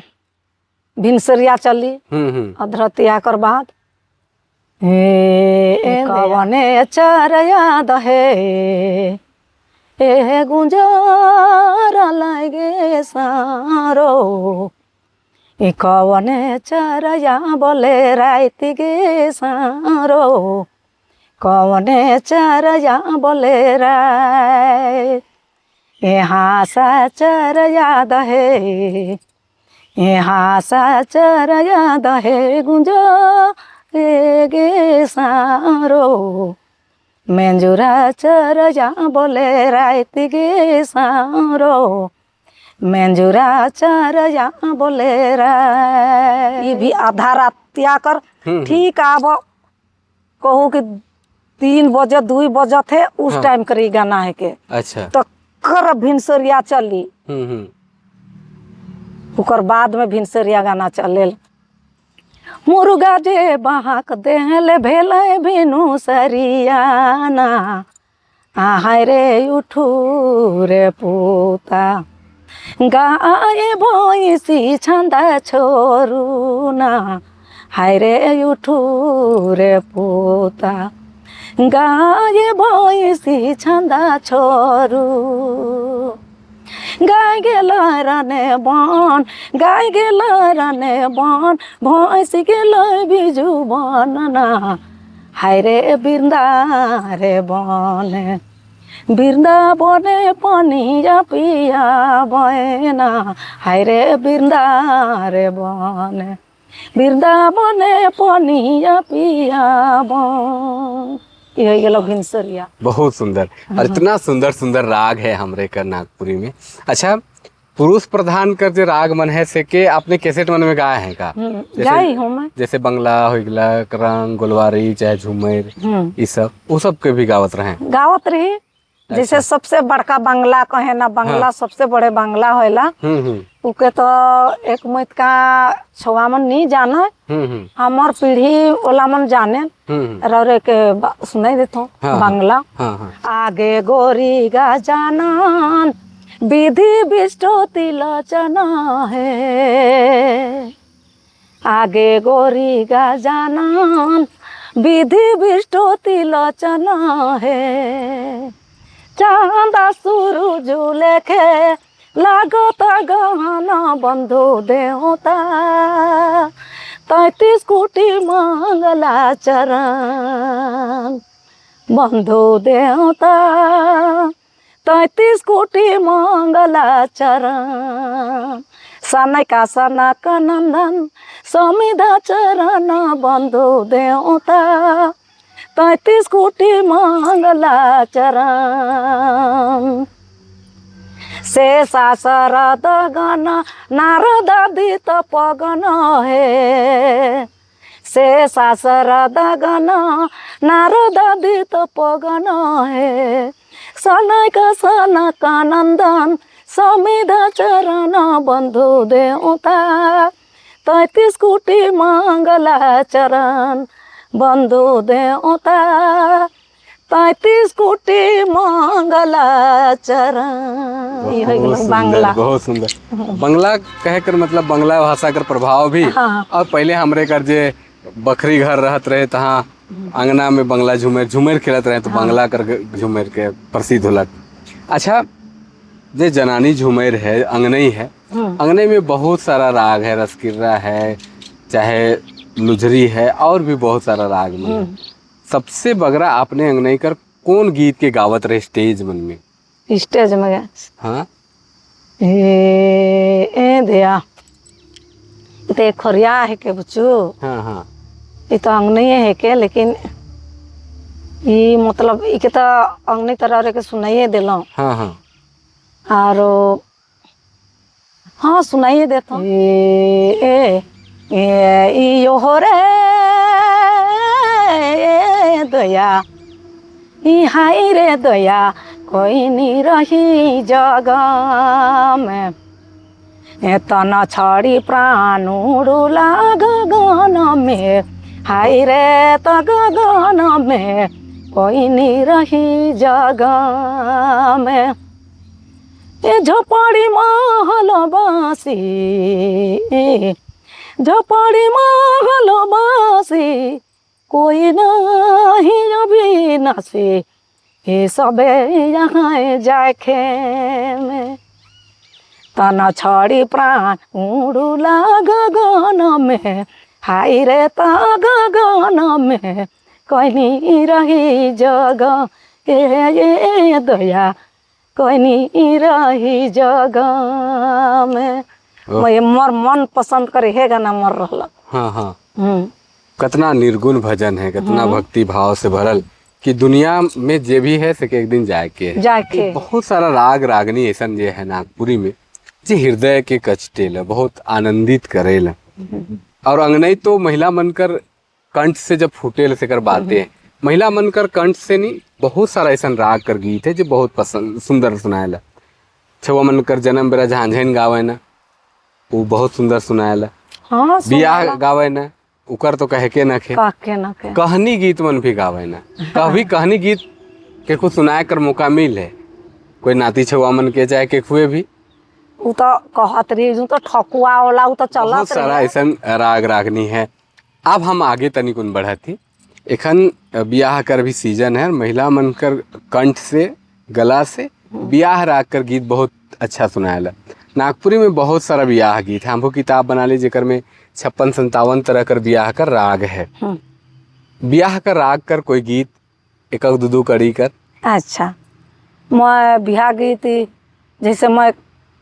भिनसरिया चली, अधरतिया कर बाद हे कवने चरया दहे ए गुंजार लागे सारो, ए कवने चरया बोले रात गे सारो, कवने चरया बोले रात, ए हासा चरया दहे, ए हासा चरया दहे गुंजो गे सारो, मेंजुरा चरया बोले रात गे सारो, मेंजुरा चरया बोले रात। ये भी आधा रातिया कर ठीक आब कहू कि 3 बजे 2 बजे थे उस टाइम कर ई गाना है के। अच्छा। तो कर भिनसरिया चली, उकर बाद में भिनसरिया गाना चलेल। मुर्गा जे बहाक देहले भेलै भिनु सरियाना, आहाय रे उठू रे पूता, गाय भैंसी छंदा छोरू ना, हाय रे उठू रे पूता, गाय भैंसी छंदा छोरू, गाय गेल रने बन, गाय गेल रने बन, भैंस गेल बिजू बन ना, हाय रे बिरदा रे बन, बृंदावने पनिया पिया बयना, हाय रे बृंदा रे बने, बृंदावने पनिया पिया बन। ये गेलो भिनसरिया। बहुत सुंदर और इतना सुंदर सुंदर राग है हमरे कर नागपुरी में। अच्छा, पुरुष प्रधान कर जो राग मन है से के आपने कैसेट मन में गाया है का? गाई हूँ मैं। जैसे बंगला हो गया, रंग गोलवारी चाहे झूमर, ये सब वो सब के भी गावत रहे? गावत रही। जैसे सबसे बड़का बंगला कहे ना, बंगला हाँ। सबसे बड़े बंगला होला, उके तो एक मुत का छुआ मन नहीं जाना, हमार पीढ़ी वाला मन जाने, रौरे के सुनाई देतो हाँ, बंगला। हाँ, हाँ। आगे गोरी गजानन विधि विष्णु तिलोचन है, आगे गोरी गजानन विधि विष्णु तिलोचन है, चांदा सूरज लेखे लागत गहना बंधु देवता, 33 कोटि मंगला चरण बंधु देवता, 33 कोटि मंगला चरण, सनका सनक नंदन समिधा चरण बंधु देवता, 33 कोटि मंगला चरण, शेषा शरद गण नारद दित पगन हे, से सासरद गण नारद दित पगन हे सनक सनक नंदन समिध चरण बंधु देवता 33 कोटि मंगला चरण बंधु देवता 33 कोटि मंगला चरण। ये हो बहुत गेल सुंदर, बांग्ला। बहुत सुंदर। बंगला कहे कर मतलब बंगला भाषा कर प्रभाव भी। हाँ। और पहले हमरे कर जे बकरी घर रहत रहे तहाँ अंगना में बंगला झूमेर झूमेर खेलत रहे तो बंगला कर झूमेर के प्रसिद्ध होलक। अच्छा, जे जनानी झूमेर है अंगनई है, अंगनई में बहुत सारा राग है, रसकिर्रा है, चाहे लुझरी है, और भी बहुत सारा राग मन है। सबसे बगरा आपने अंगनई कर कौन गीत के गावत रहे स्टेज मन में? स्टेज में हाँ ए दया ते खोरिया है के बुचू। हाँ हाँ ये तो अंगनई है के, लेकिन ये मतलब ई के तो अंगनई तरह रे के सुनाइए देलो। हाँ हाँ और हाँ सुनाइए देता। ए ए ए यो हो रे दया ई हाय रे दया कोई नहीं रही जग में तन छड़ी प्राण उड़ला गगन में हाय रे त गगन में कोई नहीं रही जग में ए झोपड़ी महल बासी झोपड़ी महल बासी कोई नहीं अविनाशी ये सबे यहाँ जाए में तन छड़ी प्राण उड़ला गगन में हाय रे त गगन में कोई रही जग ए दया कोई रही जग में। मैं मोर मन पसंद करे हे गाना मोर रहल। हाँ हाँ कतना निर्गुण भजन है, कतना भक्ति भाव से भरल कि दुनिया में जे भी है सके एक दिन जाए के है। जाके बहुत सारा राग रागनी ऐसा जे है नागपुरी में जे हृदय के कचटेल बहुत आनंदित करेल। और अंगनई तो महिला मन कर कंठ से जब फूटेल से कर बातें महिला मन कर कंठ से नहीं बहुत सारा ऐसा राग कर गीत है जो बहुत पसंद सुंदर सुनाएला। छुआ मन कर जन्म बेरा झांझन गावे ना वो बहुत सुंदर सुनाएला। हाँ बियाह गावे ना उकर तो कहे के ना खे कह के ना के कहनी गीत मन भी गावे ना कभी कहनी गीत के कुछ सुनाए कर मौका मिल है कोई नाती छुआ मन के चाहे के खुए भी उ तो कहत रही तो ठकुआ वाला उ तो चलत बहुत सारा ऐसा राग रागनी है। अब हम आगे तनिकुन बढ़त ही एखन ब्याह कर भी सीजन है, महिला मन कर कंठ से गला से ब्याह राग कर गीत बहुत अच्छा सुनाएला। नागपुरी में बहुत सारा ब्याह गीत है, हमको किताब बना ली जेकर में 56-57 तरह कर ब्याह कर राग है। ब्याह कर राग कर कोई गीत एक दो दो कड़ी कर। अच्छा मैं ब्याह गीत जैसे मैं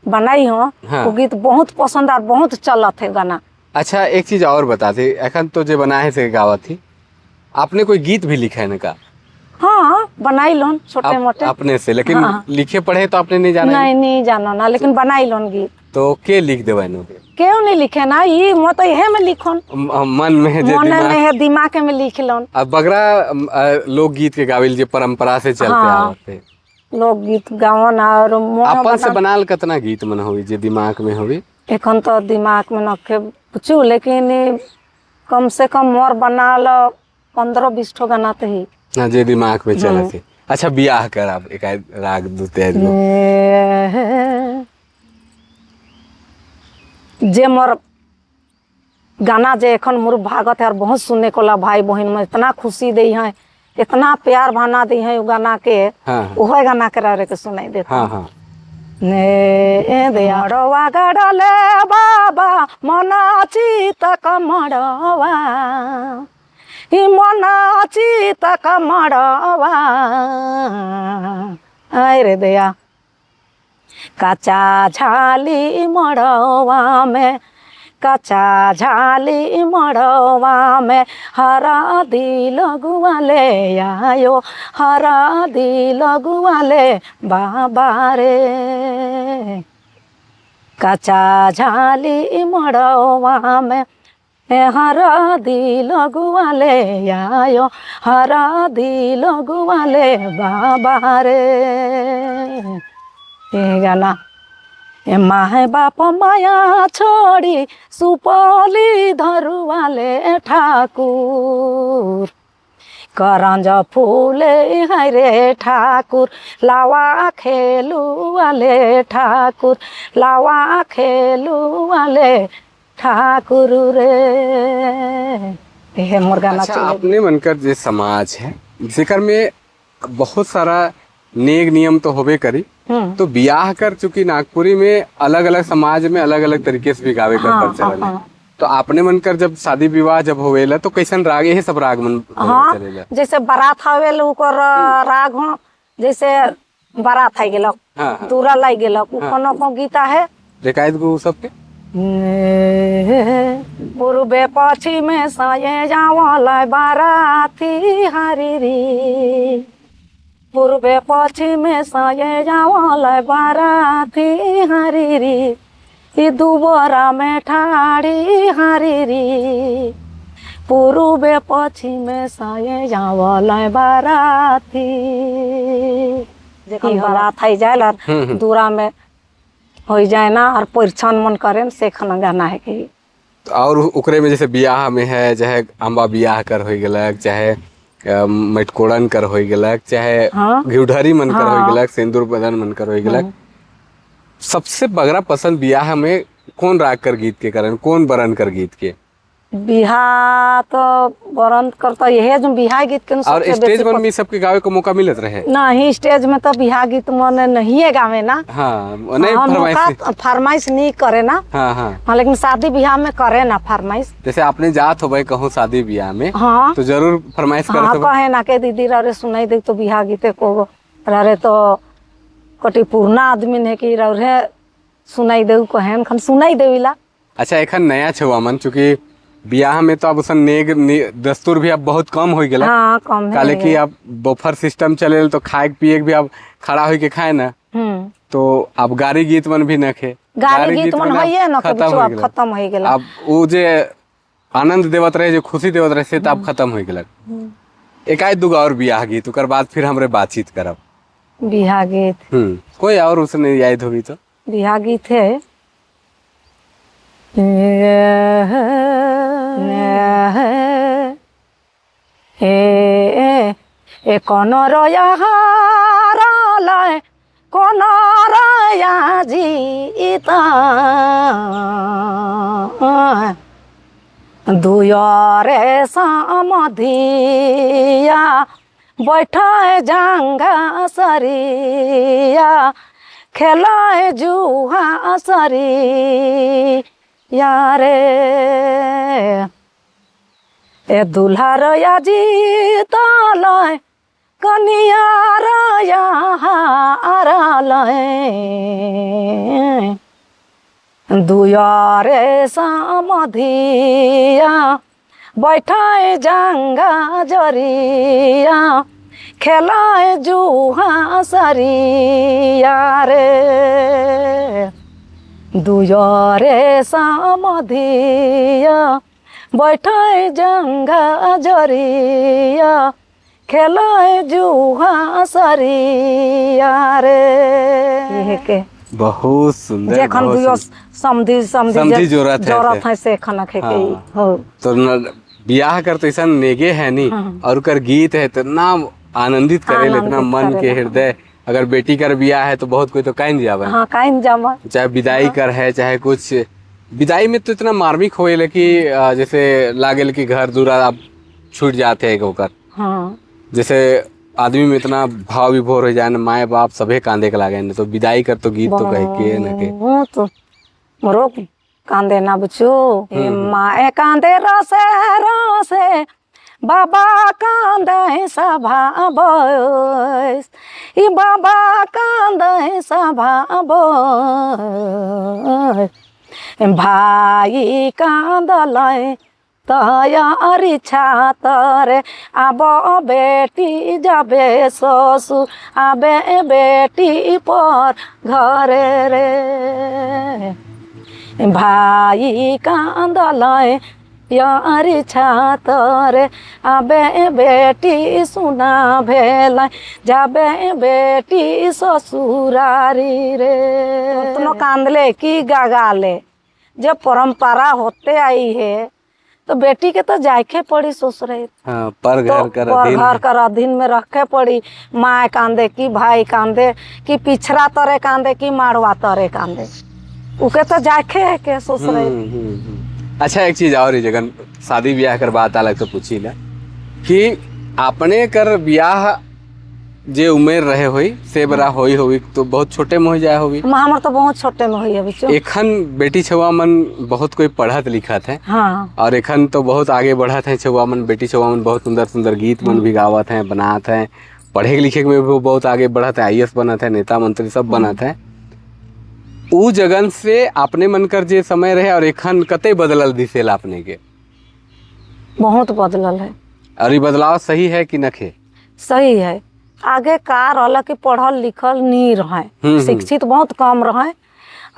बनाई हूँ। हाँ। वो गीत बहुत पसंद और बहुत चलत है गाना। अच्छा एक चीज और बताते, एखन तो जो बनाए से गावत थी आपने कोई गीत भी लिखा है ना का? हाँ बनाई लोन छोटे मोटे अपने से, लेकिन हाँ। लिखे पढ़े तो आपने नहीं जाना? नहीं नहीं जाना ना, लेकिन बनाई लोन गीत। तो के लिख देवे नो? क्यों नहीं लिखे ना ये म तो यहे में लिखन मन में है जे मन दिमाग में है दिमाग में लिख लोन। अब बगरा लोकगीत के गाविल जे परंपरा से चलते हाँ। आवत है लोकगीत गावन और अपन से बनाल कतना गीत मन होई जे दिमाग में होई? एखन तो दिमाग में नखे पूछू, लेकिन कम से कम मोर बनाल 15-20 ठो गाना तो ही ना जे दिमाग में चलत है। अच्छा बियाह कर आप एक राग दो तेज जे मोर गाना जे एखन मोर भागत है और बहुत सुनने को ला भाई बहन में इतना खुशी दे है इतना प्यार भाना दी है गाना के। हाँ। वह गाना के रह के सुनाई देता। हाँ हाँ ने मड़वा गड़ले बाबा मना चित कमड़वा ई मना चित कमड़वा अरे दया कच्चा झाली मड़वा में कच्चा झाली मड़वा में हरा दिल गुआले आयो हरा दिल गुआले बाबा रे कच्चा झाली मड़वा में ए हरदी लगुआले आयो हरदी लगुआले बाबा रे। ये गाना ए माहे बाप माया छोड़ी सुपली धरुवाले ठाकुर करंज फूले है रे ठाकुर लावा खेलुआले ठाकुर लावा खेलुआले ठाकुर रे। ये मोर गाना अच्छा, चले। अपने मनकर जे समाज है जेकर में बहुत सारा नेग नियम तो होबे करी, तो बियाह कर चूंकि नागपुरी में अलग अलग समाज में अलग अलग तरीके से भी गावे कर प्रचलन है। तो आपने मनकर जब शादी विवाह जब होवेला तो कैसन राग ये सब राग मन हाँ, चलेला? जैसे बारात आवेल ओकर राग हो, जैसे बारात आई गेलक, हाँ। दूरा लाई गेलक, उ कोनो को गीता है रिकायत गो सबके पूर्वे पश्चिमे साये जावल बाराती हरी री, पूर्वे पश्चिमे साये जावल बाराती हरी री, ई दुबरा में ठाड़ी हरी री, पूर्वे पश्चिमे साये जावल बाराती। जखन बारात आई जाए और दूरा में हो जाए ना और परिछन मन करे से खाना गाना है कि और ओकरे में जैसे बियाह में है, चाहे अम्बा बियाह कर हो गेलक, चाहे मटकोड़न कर हो गेलक, चाहे घिउढरी मन कर हो गेलक, सिंदूर बदन मन कर हो गेलक, सबसे बगरा पसंद बियाह में कौन राग कर गीत के करन, कौन बरन कर गीत के? बिहा तो बरन कर तो यही जो बिहा गीत के और सबसे स्टेज बेसी पर में सबके गावे को मौका मिलत रहे? नहीं, स्टेज में तो बिहा गीत मन नहीं गावे ना। हाँ, नहीं, हाँ, फरमाइश मौका फरमाइश नहीं करे ना। हाँ, हाँ। हाँ, लेकिन शादी बिहाह में करे ना फरमाइश। जैसे आपने जात हो भाई कहूँ शादी बियाह में, हाँ। तो जरूर फरमाइश करत हाँ, होबे। कहे ना के दीदी रे सुनाई दे तो बिहा गीते को रे तो कटी पुरना आदमी ने कि रे सुनाई दे कहेन खन सुनाई देविला। अच्छा, एखन नया छुआ मन चूंकि बियाह में तो अब उसन नेग दस्तूर भी अब बहुत कम हो गेला। हाँ, कम है। काले कि अब बफर सिस्टम चले तो खाए पिए भी अब खड़ा होके खाए ना, तो अब गारी गीत मन भी न खे, गारी गीत मन अब होइए न, खत्म कभी हो अब गेला। खत्म हो गेला। अब वो जे आनंद देवत रहे, जो खुशी देवत रहे, से तो अब खत्म हो गेला। एकाएक दूगो और बियाह गीत, ओकर बाद फिर हमरे बातचीत करब। बियाह गीत। कोई और उसने याद होगी तो? बियाह गीत है ए कोन रया हारलय कोन रया जीता दुयरे समधिया बैठाए जांगा सरिया खेलाए जुहा सरिया रे। ए दुल्हा रया जीतलय कनिया रया हारलय दुयरे समधिया बैठाए जांगा जरिया खेलाए जुहा सरिया रे। दुयरे समधिया बैठाए जंगा जरिया खेलाए जुहा सरिया रे। के बहुत सुंदर, जेखन बहुत दुयो सुंदर। समधी समधी समधी जोरत है जोरत से। है से खाना खे के हाँ। हो। तो न बियाह कर तो ऐसा नेगे है नहीं, और कर गीत है तो ना आनंदित करे इतना आनंदित मन के करेला। हृदय। अगर बेटी कर बियाह है तो बहुत कोई तो काइन जावे। हाँ, काइन जावा। चाहे विदाई कर है चाहे कुछ, विदाई में तो इतना मार्मिक होएले कि जैसे लागेल कि घर दूरा अब छूट जाते हैं होकर। हाँ। जैसे आदमी में इतना भाव विभोर हो जाए ना, माए बाप सभे कांदे के लागे, तो विदाई कर तो गीत तो कह के न के। वो तो मोरो कांदे ना बचो, माए कांदे रसे रसे बाबा कांदे सभा बस, ई बाबा कांदे सभा बस, भाई कांदलय तैयारी छातर आब बेटी जाबे ससुर आबे बेटी पर घरे रे। भाई कांदलय यारी छातर आबे बेटी सुना भेल जाबे बेटी ससुरारी रे। उतनो कांदले की गागाले, जब परंपरा होते आई है तो बेटी के तो जाके पड़ी ससुराल। हाँ, पर घर तो कर पर अधीन घर कर अधीन में रखे पड़ी। माँ कांदे की भाई कांदे की पिछड़ा तरे कांदे की मारवा तरे कांदे, उके तो जाके है के ससुराल। अच्छा एक चीज और है जगन, शादी ब्याह कर बात अलग तो पूछी ना कि अपने कर ब्याह जे उमेर रहे होई से बड़ा होई होई तो बहुत छोटे में हो जाए होई। हमर तो बहुत छोटे में होई अभी चो। एखन बेटी छुआ मन बहुत कोई पढ़त लिखत है। हाँ। और एखन तो बहुत आगे बढ़त है छुआ मन, बेटी छुआ मन बहुत सुंदर सुंदर गीत मन भी गावत हैं, बनात हैं, पढ़े लिखे में भी बहुत आगे बढ़त है, IAS बनत है, नेता मंत्री सब बनत है। ऊ जगन से अपने मन कर जे समय रहे और एखन कते बदलल दिसेला अपने के? बहुत बदलल है। और ये बदलाव सही है कि नखे? सही है। आगे का रहल कि पढ़ल लिखल नहीं रहे, शिक्षित बहुत कम रहे,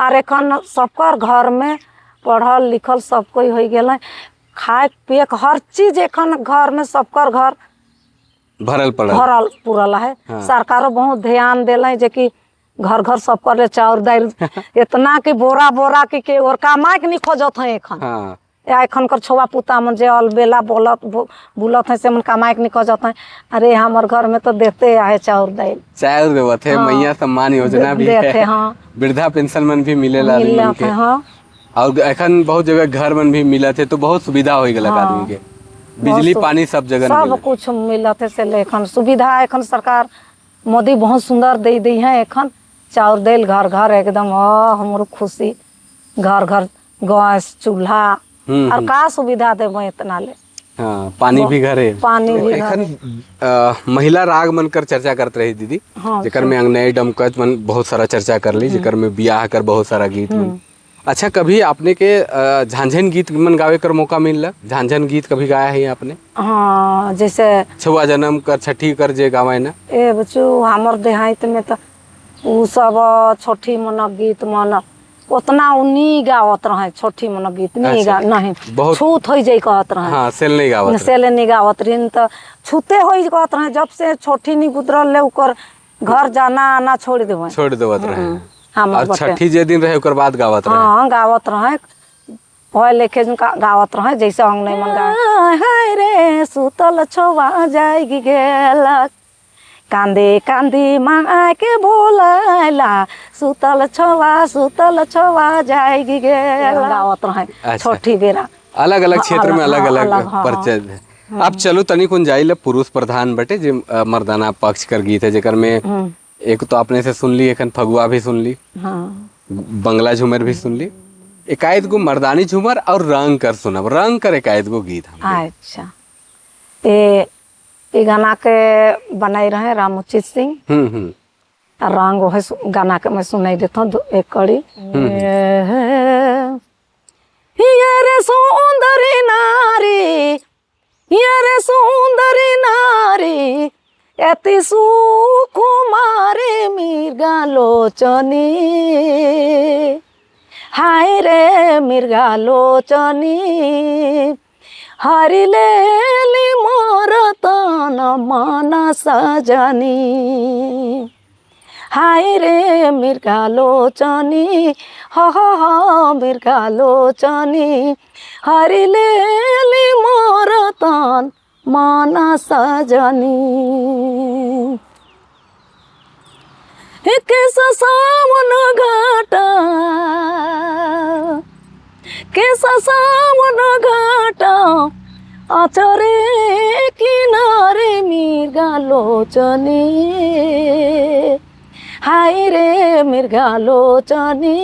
और एखन सबकर घर में पढ़ल लिखल सब कोई हो गेल, खाए पिए के हर चीज एखन घर में सबकर घर भरल पड़ल, भरल पुरल है। हाँ। सरकारो बहुत ध्यान दिल जे कि घर घर सब कर ले चाउर दाल इतना कि बोरा बोरा के और कमाए के नहीं खोजत है एखन। हाँ। या एखन कर छुआ पुता मन जे अलबेला बोलत बुलत है से मन कमाए के नहीं खोजत है। अरे हमार घर में तो देते आए चाउर दाल, चाउर देवत है। हाँ। मैया सम्मान योजना भी देते है, हाँ। वृद्धा पेंशन मन भी मिलेला आदमी मिलत के। है, हाँ। और एखन बहुत जगह घर मन भी मिलत है, तो बहुत सुविधा हो गया हाँ। आदमी के, बिजली पानी सब जगह सब कुछ मिलत है से एखन सुविधा एखन सरकार मोदी बहुत सुंदर दे दी है। एखन चाउर दाल घर घर एकदम हमरो खुशी, घर घर गैस चूल्हा और का सुविधा देबे इतना ले। हाँ, पानी भी घरे, पानी भी एखन महिला राग मन कर चर्चा करते रही दीदी। हाँ, जेकर में अंगनई डमकच मन बहुत सारा चर्चा कर ली, जेकर में बियाह कर बहुत सारा गीत मन। अच्छा कभी आपने के झांझन गीत मन गावे कर मौका मिलला? झांझन गीत कभी गाया है आपने? हाँ, जैसे छुआ जन्म कर छठी कर जे गावे ना। ए बच्चू हमर देहात में तो उ सब छठी मन गीत मन उतना उ नी गावत रहे, छठी मन गीत नहीं गा नहीं बहुत छूत हो जाई कहत रहे। हाँ, सेल नहीं गावत रहे। सेल नहीं गावत रहे तो छूते हो कहत रहे। जब से छठी नहीं गुजरल ले उकर घर जाना आना छोड़ देवे, छोड़ देवत रहे। हमर और छठी जे दिन रहे ओकर बाद गावत रहे। हाँ गावत रहे, पढ़ लिखे गावत रहे जैसे अंगने मन गावे। हाय रे सुतल छुआ जाई गेलक, कांदे कांदी माँ के बोला सुतल छुआ जाएगी गावत रहे छोटी बेरा। अलग अलग क्षेत्र में अलग अलग परिचय है। अब चलो तनिक जाइल पुरुष प्रधान बटे जे मर्दाना पक्ष कर गीत है, जेकर में एक तो आपने से सुन ली, एखन फगुआ भी सुन ली, बंगला झूमर भी सुन ली, एकाएक गो मर्दानी झूमर और रंग कर सुनब, रंग कर एकाएक गो गीत। अच्छा ये गाना के बनाई रहे रामउचित सिंह। और रंग वह गाना के मैं सुनाई देता हूँ एक कड़ी। ये रे सुंदरी नारी, ये रे सुंदरी नारी, अति सुकुमारी मृगालोचनी, हाय रे मृगालोचनी, हरि लेली मोर तन मन सजनी, हाय रे मृगालोचनी, ह ह मृगालोचनी, हरि लेली मोर तन मन सजनी। सावन घाटा, केसा सावन घाटा, आचरे किनारे मृगालोचनी, हाय रे मृगालोचनी,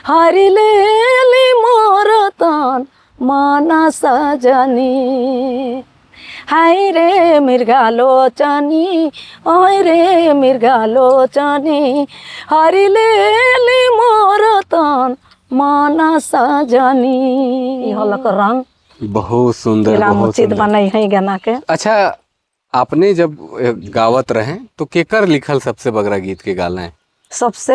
हरि लेली मोर तन मन सजनी, हाय रे मृगालोचनी, ओय रे मृगालोचनी, हरि लेली मोर तन मन सजनी। हलक रंग बहुत सुंदर, बहुत सुंदर बनाई है गाना के। अच्छा आपने जब गावत रहे तो केकर लिखल सबसे बगरा गीत के गाना है? सबसे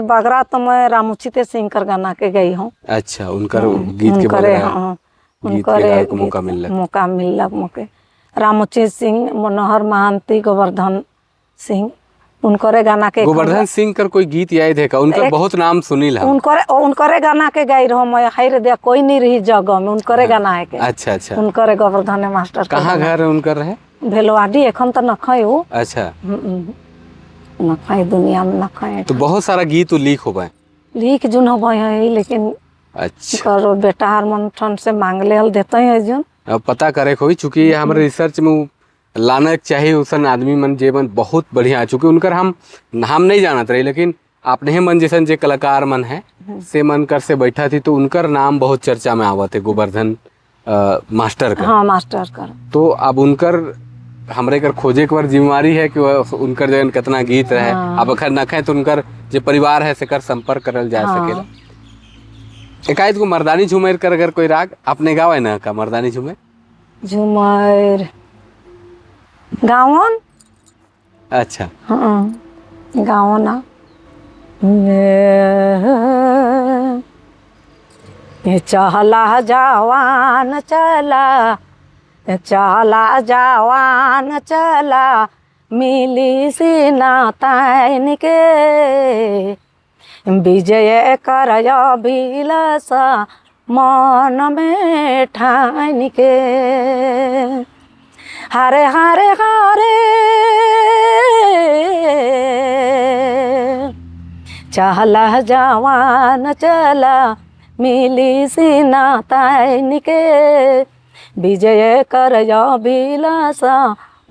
बगरा तो मैं रामउचित सिंह कर गाना के गई हूँ। अच्छा, उनकर गीत के बगरा। हाँ, गीत के गावे के मौका मिललक। मौका मिललक मोके। रामोचित सिंह, मनोहर महांती, गोवर्धन सिंह, उनकरे गाना के। गोवर्धन सिंह कर कोई गीत याद है का? उनका बहुत नाम सुनील हम। उनकरे गाना के गाई रहो मैं, हाय रे दिया कोई नहीं रही जगह में, उनकरे गाना है के। अच्छा अच्छा। उनकरे गोवर्धन मास्टर। कहाँ घर उनकर रहे? भेलवाडी, एखन तो नखई हो। अच्छा। नखई दुनिया में नखई। तो बहुत सारा गीत लीक हो गए। लीक जुन हो है, लेकिन अच्छा करो बेटा हर मन ठन से मांगले हल देते हैं जुन। अब पता करे कोई, चूंकि हमारे रिसर्च में लाना चाहिए उसन आदमी मन जे मन बहुत बढ़िया, चूँकि उनकर हम नाम नहीं जानत रही, लेकिन आपने ही मन जैसन जे कलाकार मन है से मन कर से बैठा थी तो उनकर नाम बहुत चर्चा में आवत है, गोवर्धन मास्टर का। हाँ मास्टर का। तो अब उनकर हमरे कर खोजे के बार जिम्मेवारी है कि उनकर जगन कितना गीत रहे। अब अखर नखे तो उनकर जो परिवार है से कर संपर्क करल जा सकेला। एकाएक को मर्दानी झूमेर कर अगर कोई राग आपने गावे ना का मर्दानी झूमेर? झूमेर गावन। अच्छा। हाँ गावना। चला जवान चला, चला जवान चला, मिली सीना ताइन के, विजय कर अभिलाषा मन में ठान के, हरे हरे हरे चला जवान चला, मिली सीना ताइन के, विजय कर अभिलाषा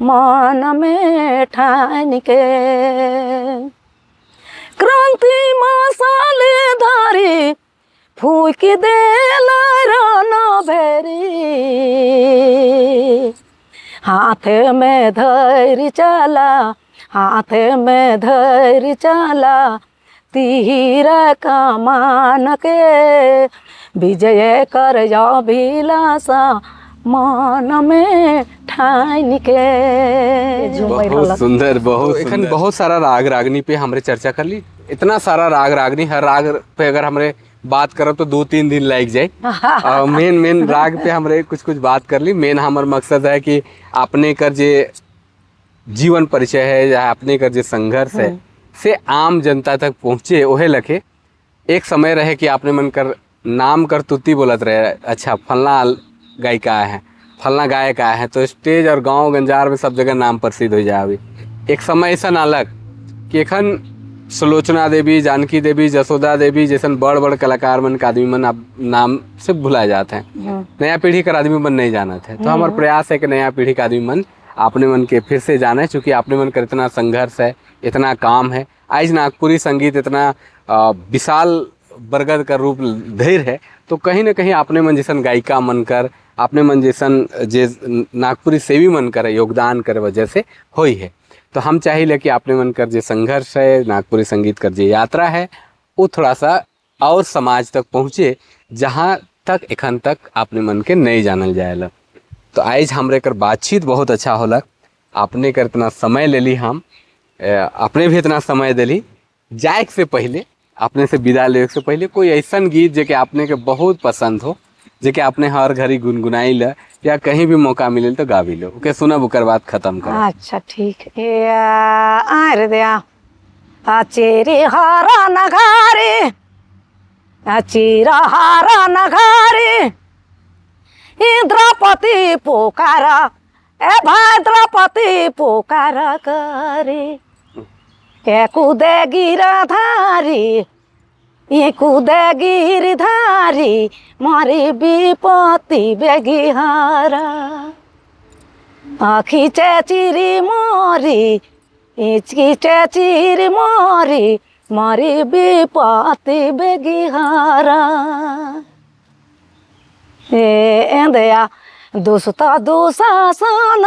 मन में ठान के, क्रांति मसाले धारी फूक देला रन भेरी, हाथ में धरि चला, हाथ में धरि चला, तीर कमान के, विजय कर अभिलाषा मन में ठान के। बहुत सुंदर, बहुत सुंदर। बहुत सारा राग रागनी पे हमरे चर्चा कर ली, इतना सारा राग रागनी, हर राग पे अगर हमरे बात करब तो 2-3 दिन लग जाए। मेन मेन राग पे हमरे कुछ कुछ बात कर ली। मेन हमार मकसद है कि अपने कर जे जीवन परिचय है या अपने कर जे संघर्ष है से आम जनता तक पहुँचे। ओहे लखे एक समय रहे कि आपने मन कर नाम कर तुति बोलत रहे, अच्छा फलना गायिका आए हैं, फलना गायक आए हैं, तो स्टेज और गांव गंजार में सब जगह नाम प्रसिद्ध हो जाए। अभी एक समय ऐसा अलग कि एखन सुलोचना देवी, जानकी देवी, जसोदा देवी जैसन बड़ बड़ कलाकार मन का आदमी मन अब नाम से भुलाए जाते हैं, नया पीढ़ी का आदमी मन नहीं जानते हैं। तो हमारा प्रयास है कि नया पीढ़ी का आदमी मन अपने मन के फिर से जाने, चूँकि अपने मन का इतना संघर्ष है, इतना काम है। आज नागपुरी संगीत इतना विशाल बरगद का रूप धैर्य है, तो कहीं ना कहीं अपने मन जैसन गायिका मन कर, अपने मन जैसन जे नागपुरी सेवी मन कर योगदान करे वजह से हुई है। तो हम चाहिए कि अपने मन कर जो संघर्ष है, नागपुरी संगीत कर जो यात्रा है, वो थोड़ा सा और समाज तक पहुँचे, जहाँ तक एखन तक अपने मन के नहीं जानल जाएला। तो आज हमरे कर बातचीत बहुत अच्छा होला, अपने कर इतना समय ले ली, हम अपने भी इतना समय दिली। जाए से पहले, अपने से विदा ले से पहले कोई ऐसा गीत जे कि आपने के बहुत पसंद हो, जे कि आपने हर घड़ी गुनगुनाई ल या कहीं भी मौका मिले तो गावी लो, ओके सुनब ओकर बात खत्म करो। अच्छा ठीक है। आरे दिया चेरी हरा नघारे, चीरा हरा नघारे, इंद्रपति पुकारा, ए भाद्रपति पुकार करे, कुदे गिरधारी, ये कुदे गिरधारी, मारी विपत्ति बेगिहारा, खींचे चिरी मोरी, खींचे चिरी मोरी, मारी विपत्ति बेगिहारा। ए दया दुष्ट दुशासन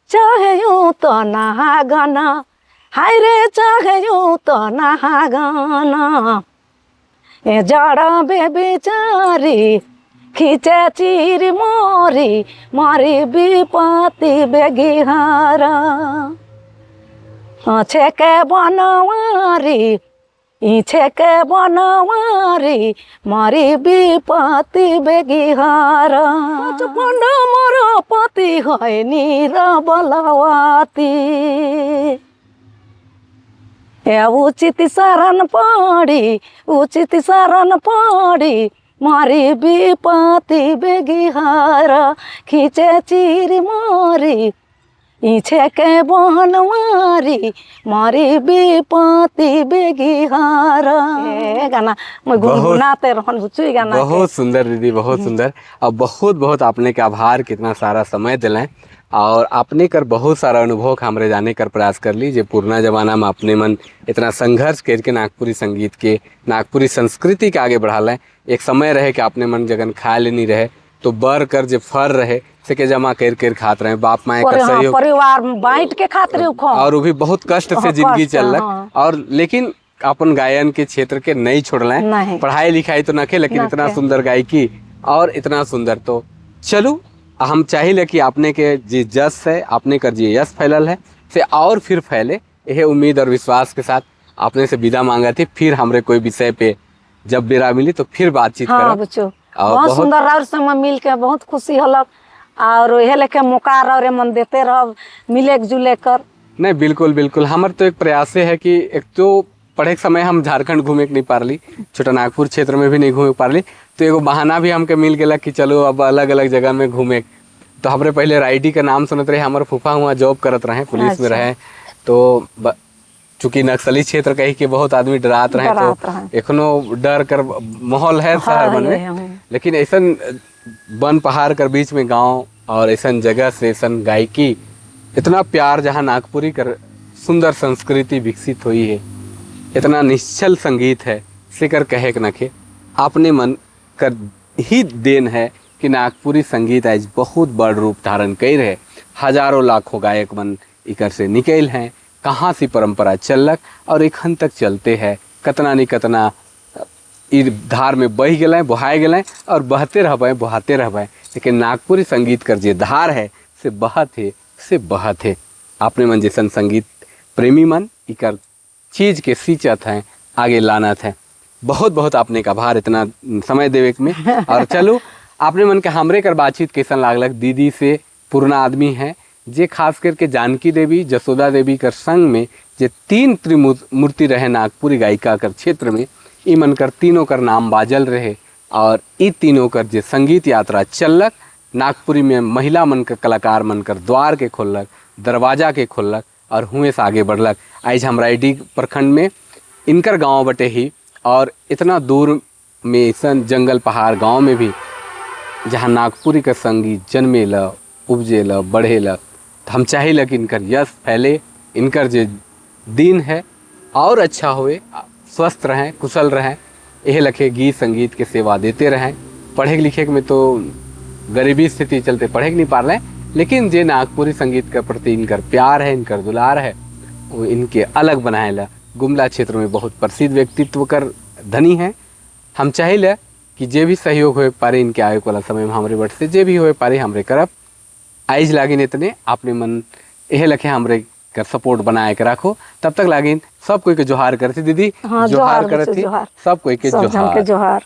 चाहे तो नहागना, हाय रे चाहे तो नहागना, ए जड़ा बेबिचारी खींचे चीर मोरी, मारी विपत्ति बेगिहारा, छेके बनवारी इछे के बनवारी मारी विपत्ति बेगिहार। बचपन मोर पति है नीर बलवती, ए उचित शरण पड़ी, उचित शरण पड़ी मारी विपत्ति बेगिहार। खींचे चीर मारी इछे के बनवारी मारी विपत्ति बेगिहार। ए गाना मैं गुनगुनाते रहन बुचु गाना। बहुत सुंदर दीदी, बहुत सुंदर। और बहुत बहुत आपने के आभार, कितना सारा समय दिलें और आपने कर बहुत सारा अनुभव हमरे जाने कर प्रयास कर ली। जे पुराना जमाना में अपने मन इतना संघर्ष करके नागपुरी संगीत के, नागपुरी संस्कृति के आगे बढ़ा लें। एक समय रहे कि आपने मन जगन खा लेनी रहे तो बर कर जो फर रहे से के जमा कर कर खात रहे, बाप माए कर सहयोग परिवार बांट के खात रहे और वो भी बहुत कष्ट से जिंदगी चल रहा। और लेकिन अपन गायन के क्षेत्र के नहीं छोड़लें, पढ़ाई लिखाई तो नखे लेकिन इतना सुंदर गायकी और इतना सुंदर। तो चलो हम चाहिए कि आपने के जी जस है, आपने कर जी यश फैलल है से और फिर फैले, यह उम्मीद और विश्वास के साथ आपने से विदा मांगा थी। फिर हमरे कोई विषय पे जब बेरा मिली तो फिर बातचीत करब। बहुत सुंदर और समय मिल के बहुत खुशी हलक और यह लेके मौका और मन देते रह मिले जुले कर। नहीं बिल्कुल बिल्कुल, हमार तो एक प्रयास है कि एक तो पढ़े के समय हम झारखंड घूमे के नहीं पारली, छोटा नागपुर क्षेत्र में भी नहीं घूमे पारली, तो एगो बहाना भी हमके मिल गया कि चलो अब अलग अलग जगह में घूमे। तो हमारे पहले राइडी का नाम सुनते रहे, हमारे फूफा हुआ जॉब करत रहे, पुलिस में रहे, तो चूँकि नक्सली क्षेत्र कही के बहुत आदमी डरात रहे, तो एखनो डर कर माहौल है शहर मन में, लेकिन ऐसा वन पहाड़ कर बीच में गांव और ऐसा जगह से ऐसा गायकी, इतना प्यार जहाँ नागपुरी कर सुंदर संस्कृति विकसित हुई है, इतना निश्चल संगीत है, से कर कहे के नखे अपने मन कर ही then है कि नागपुरी संगीत आज बहुत बड़ रूप धारण कर रहे, हजारों लाखों गायक मन इकर से निकल हैं, कहाँ से परंपरा चलक और एखन तक चलते हैं, कतना नहीं कतना धार में बह गए, बहाए गए और बहते रह बहाते रह, लेकिन नागपुरी संगीत कर जे धार है से बहत है, से बहत है। अपने मन जैसन संगीत प्रेमी मन इकर चीज़ के सींचत हैं, आगे लानत है। बहुत बहुत आपने का आभार इतना समय देवे में। और चलो आपने मन के हमरे कर बातचीत कैसन लागलक दीदी से, पुराना आदमी है जे खास करके जानकी देवी जसोदा देवी कर संग में जे तीन त्रिमूर्ति रहे नागपुरी गायिका कर क्षेत्र में, ई मन कर तीनों कर नाम बाजल रहे और ई तीनों कर जे संगीत यात्रा चलक नागपुरी में महिला मन कर कलाकार मन कर द्वार के खोलक, दरवाज़ा के खोलक और हुए से आगे बढ़लक। आज हम रायडीह प्रखंड में इनकर गाँव बटे ही और इतना दूर में ऐसा जंगल पहाड़ गाँव में भी जहाँ नागपुरी का संगीत जन्मेला, उपजेला, बढ़ेला, तो हम चाहिए कि इनकर यश फैले, इनकर जो दिन है और अच्छा होए, स्वस्थ रहें, कुशल रहें, यह लखे गीत संगीत के सेवा देते रहें। पढ़े लिखे में तो गरीबी स्थिति चलते पढ़े नहीं पा रहे, लेकिन जे नागपुरी संगीत के प्रति इनकर प्यार है, इनकर दुलार है, वो इनके अलग बनाए ला। गुमला क्षेत्र में बहुत प्रसिद्ध व्यक्तित्व कर धनी हैं। हम चाहिए कि जे भी सहयोग हो पारे इनके आय वाला समय में हमारे बट से जे भी हो पारे हमरे करब। आइज लागिन इतने आपने मन यह लखे हमरे कर सपोर्ट बनाए के रखो। तब तक लागिन सब कोई के जोहार करती दीदी। हाँ, जोहार करती सब कोई के जोहार।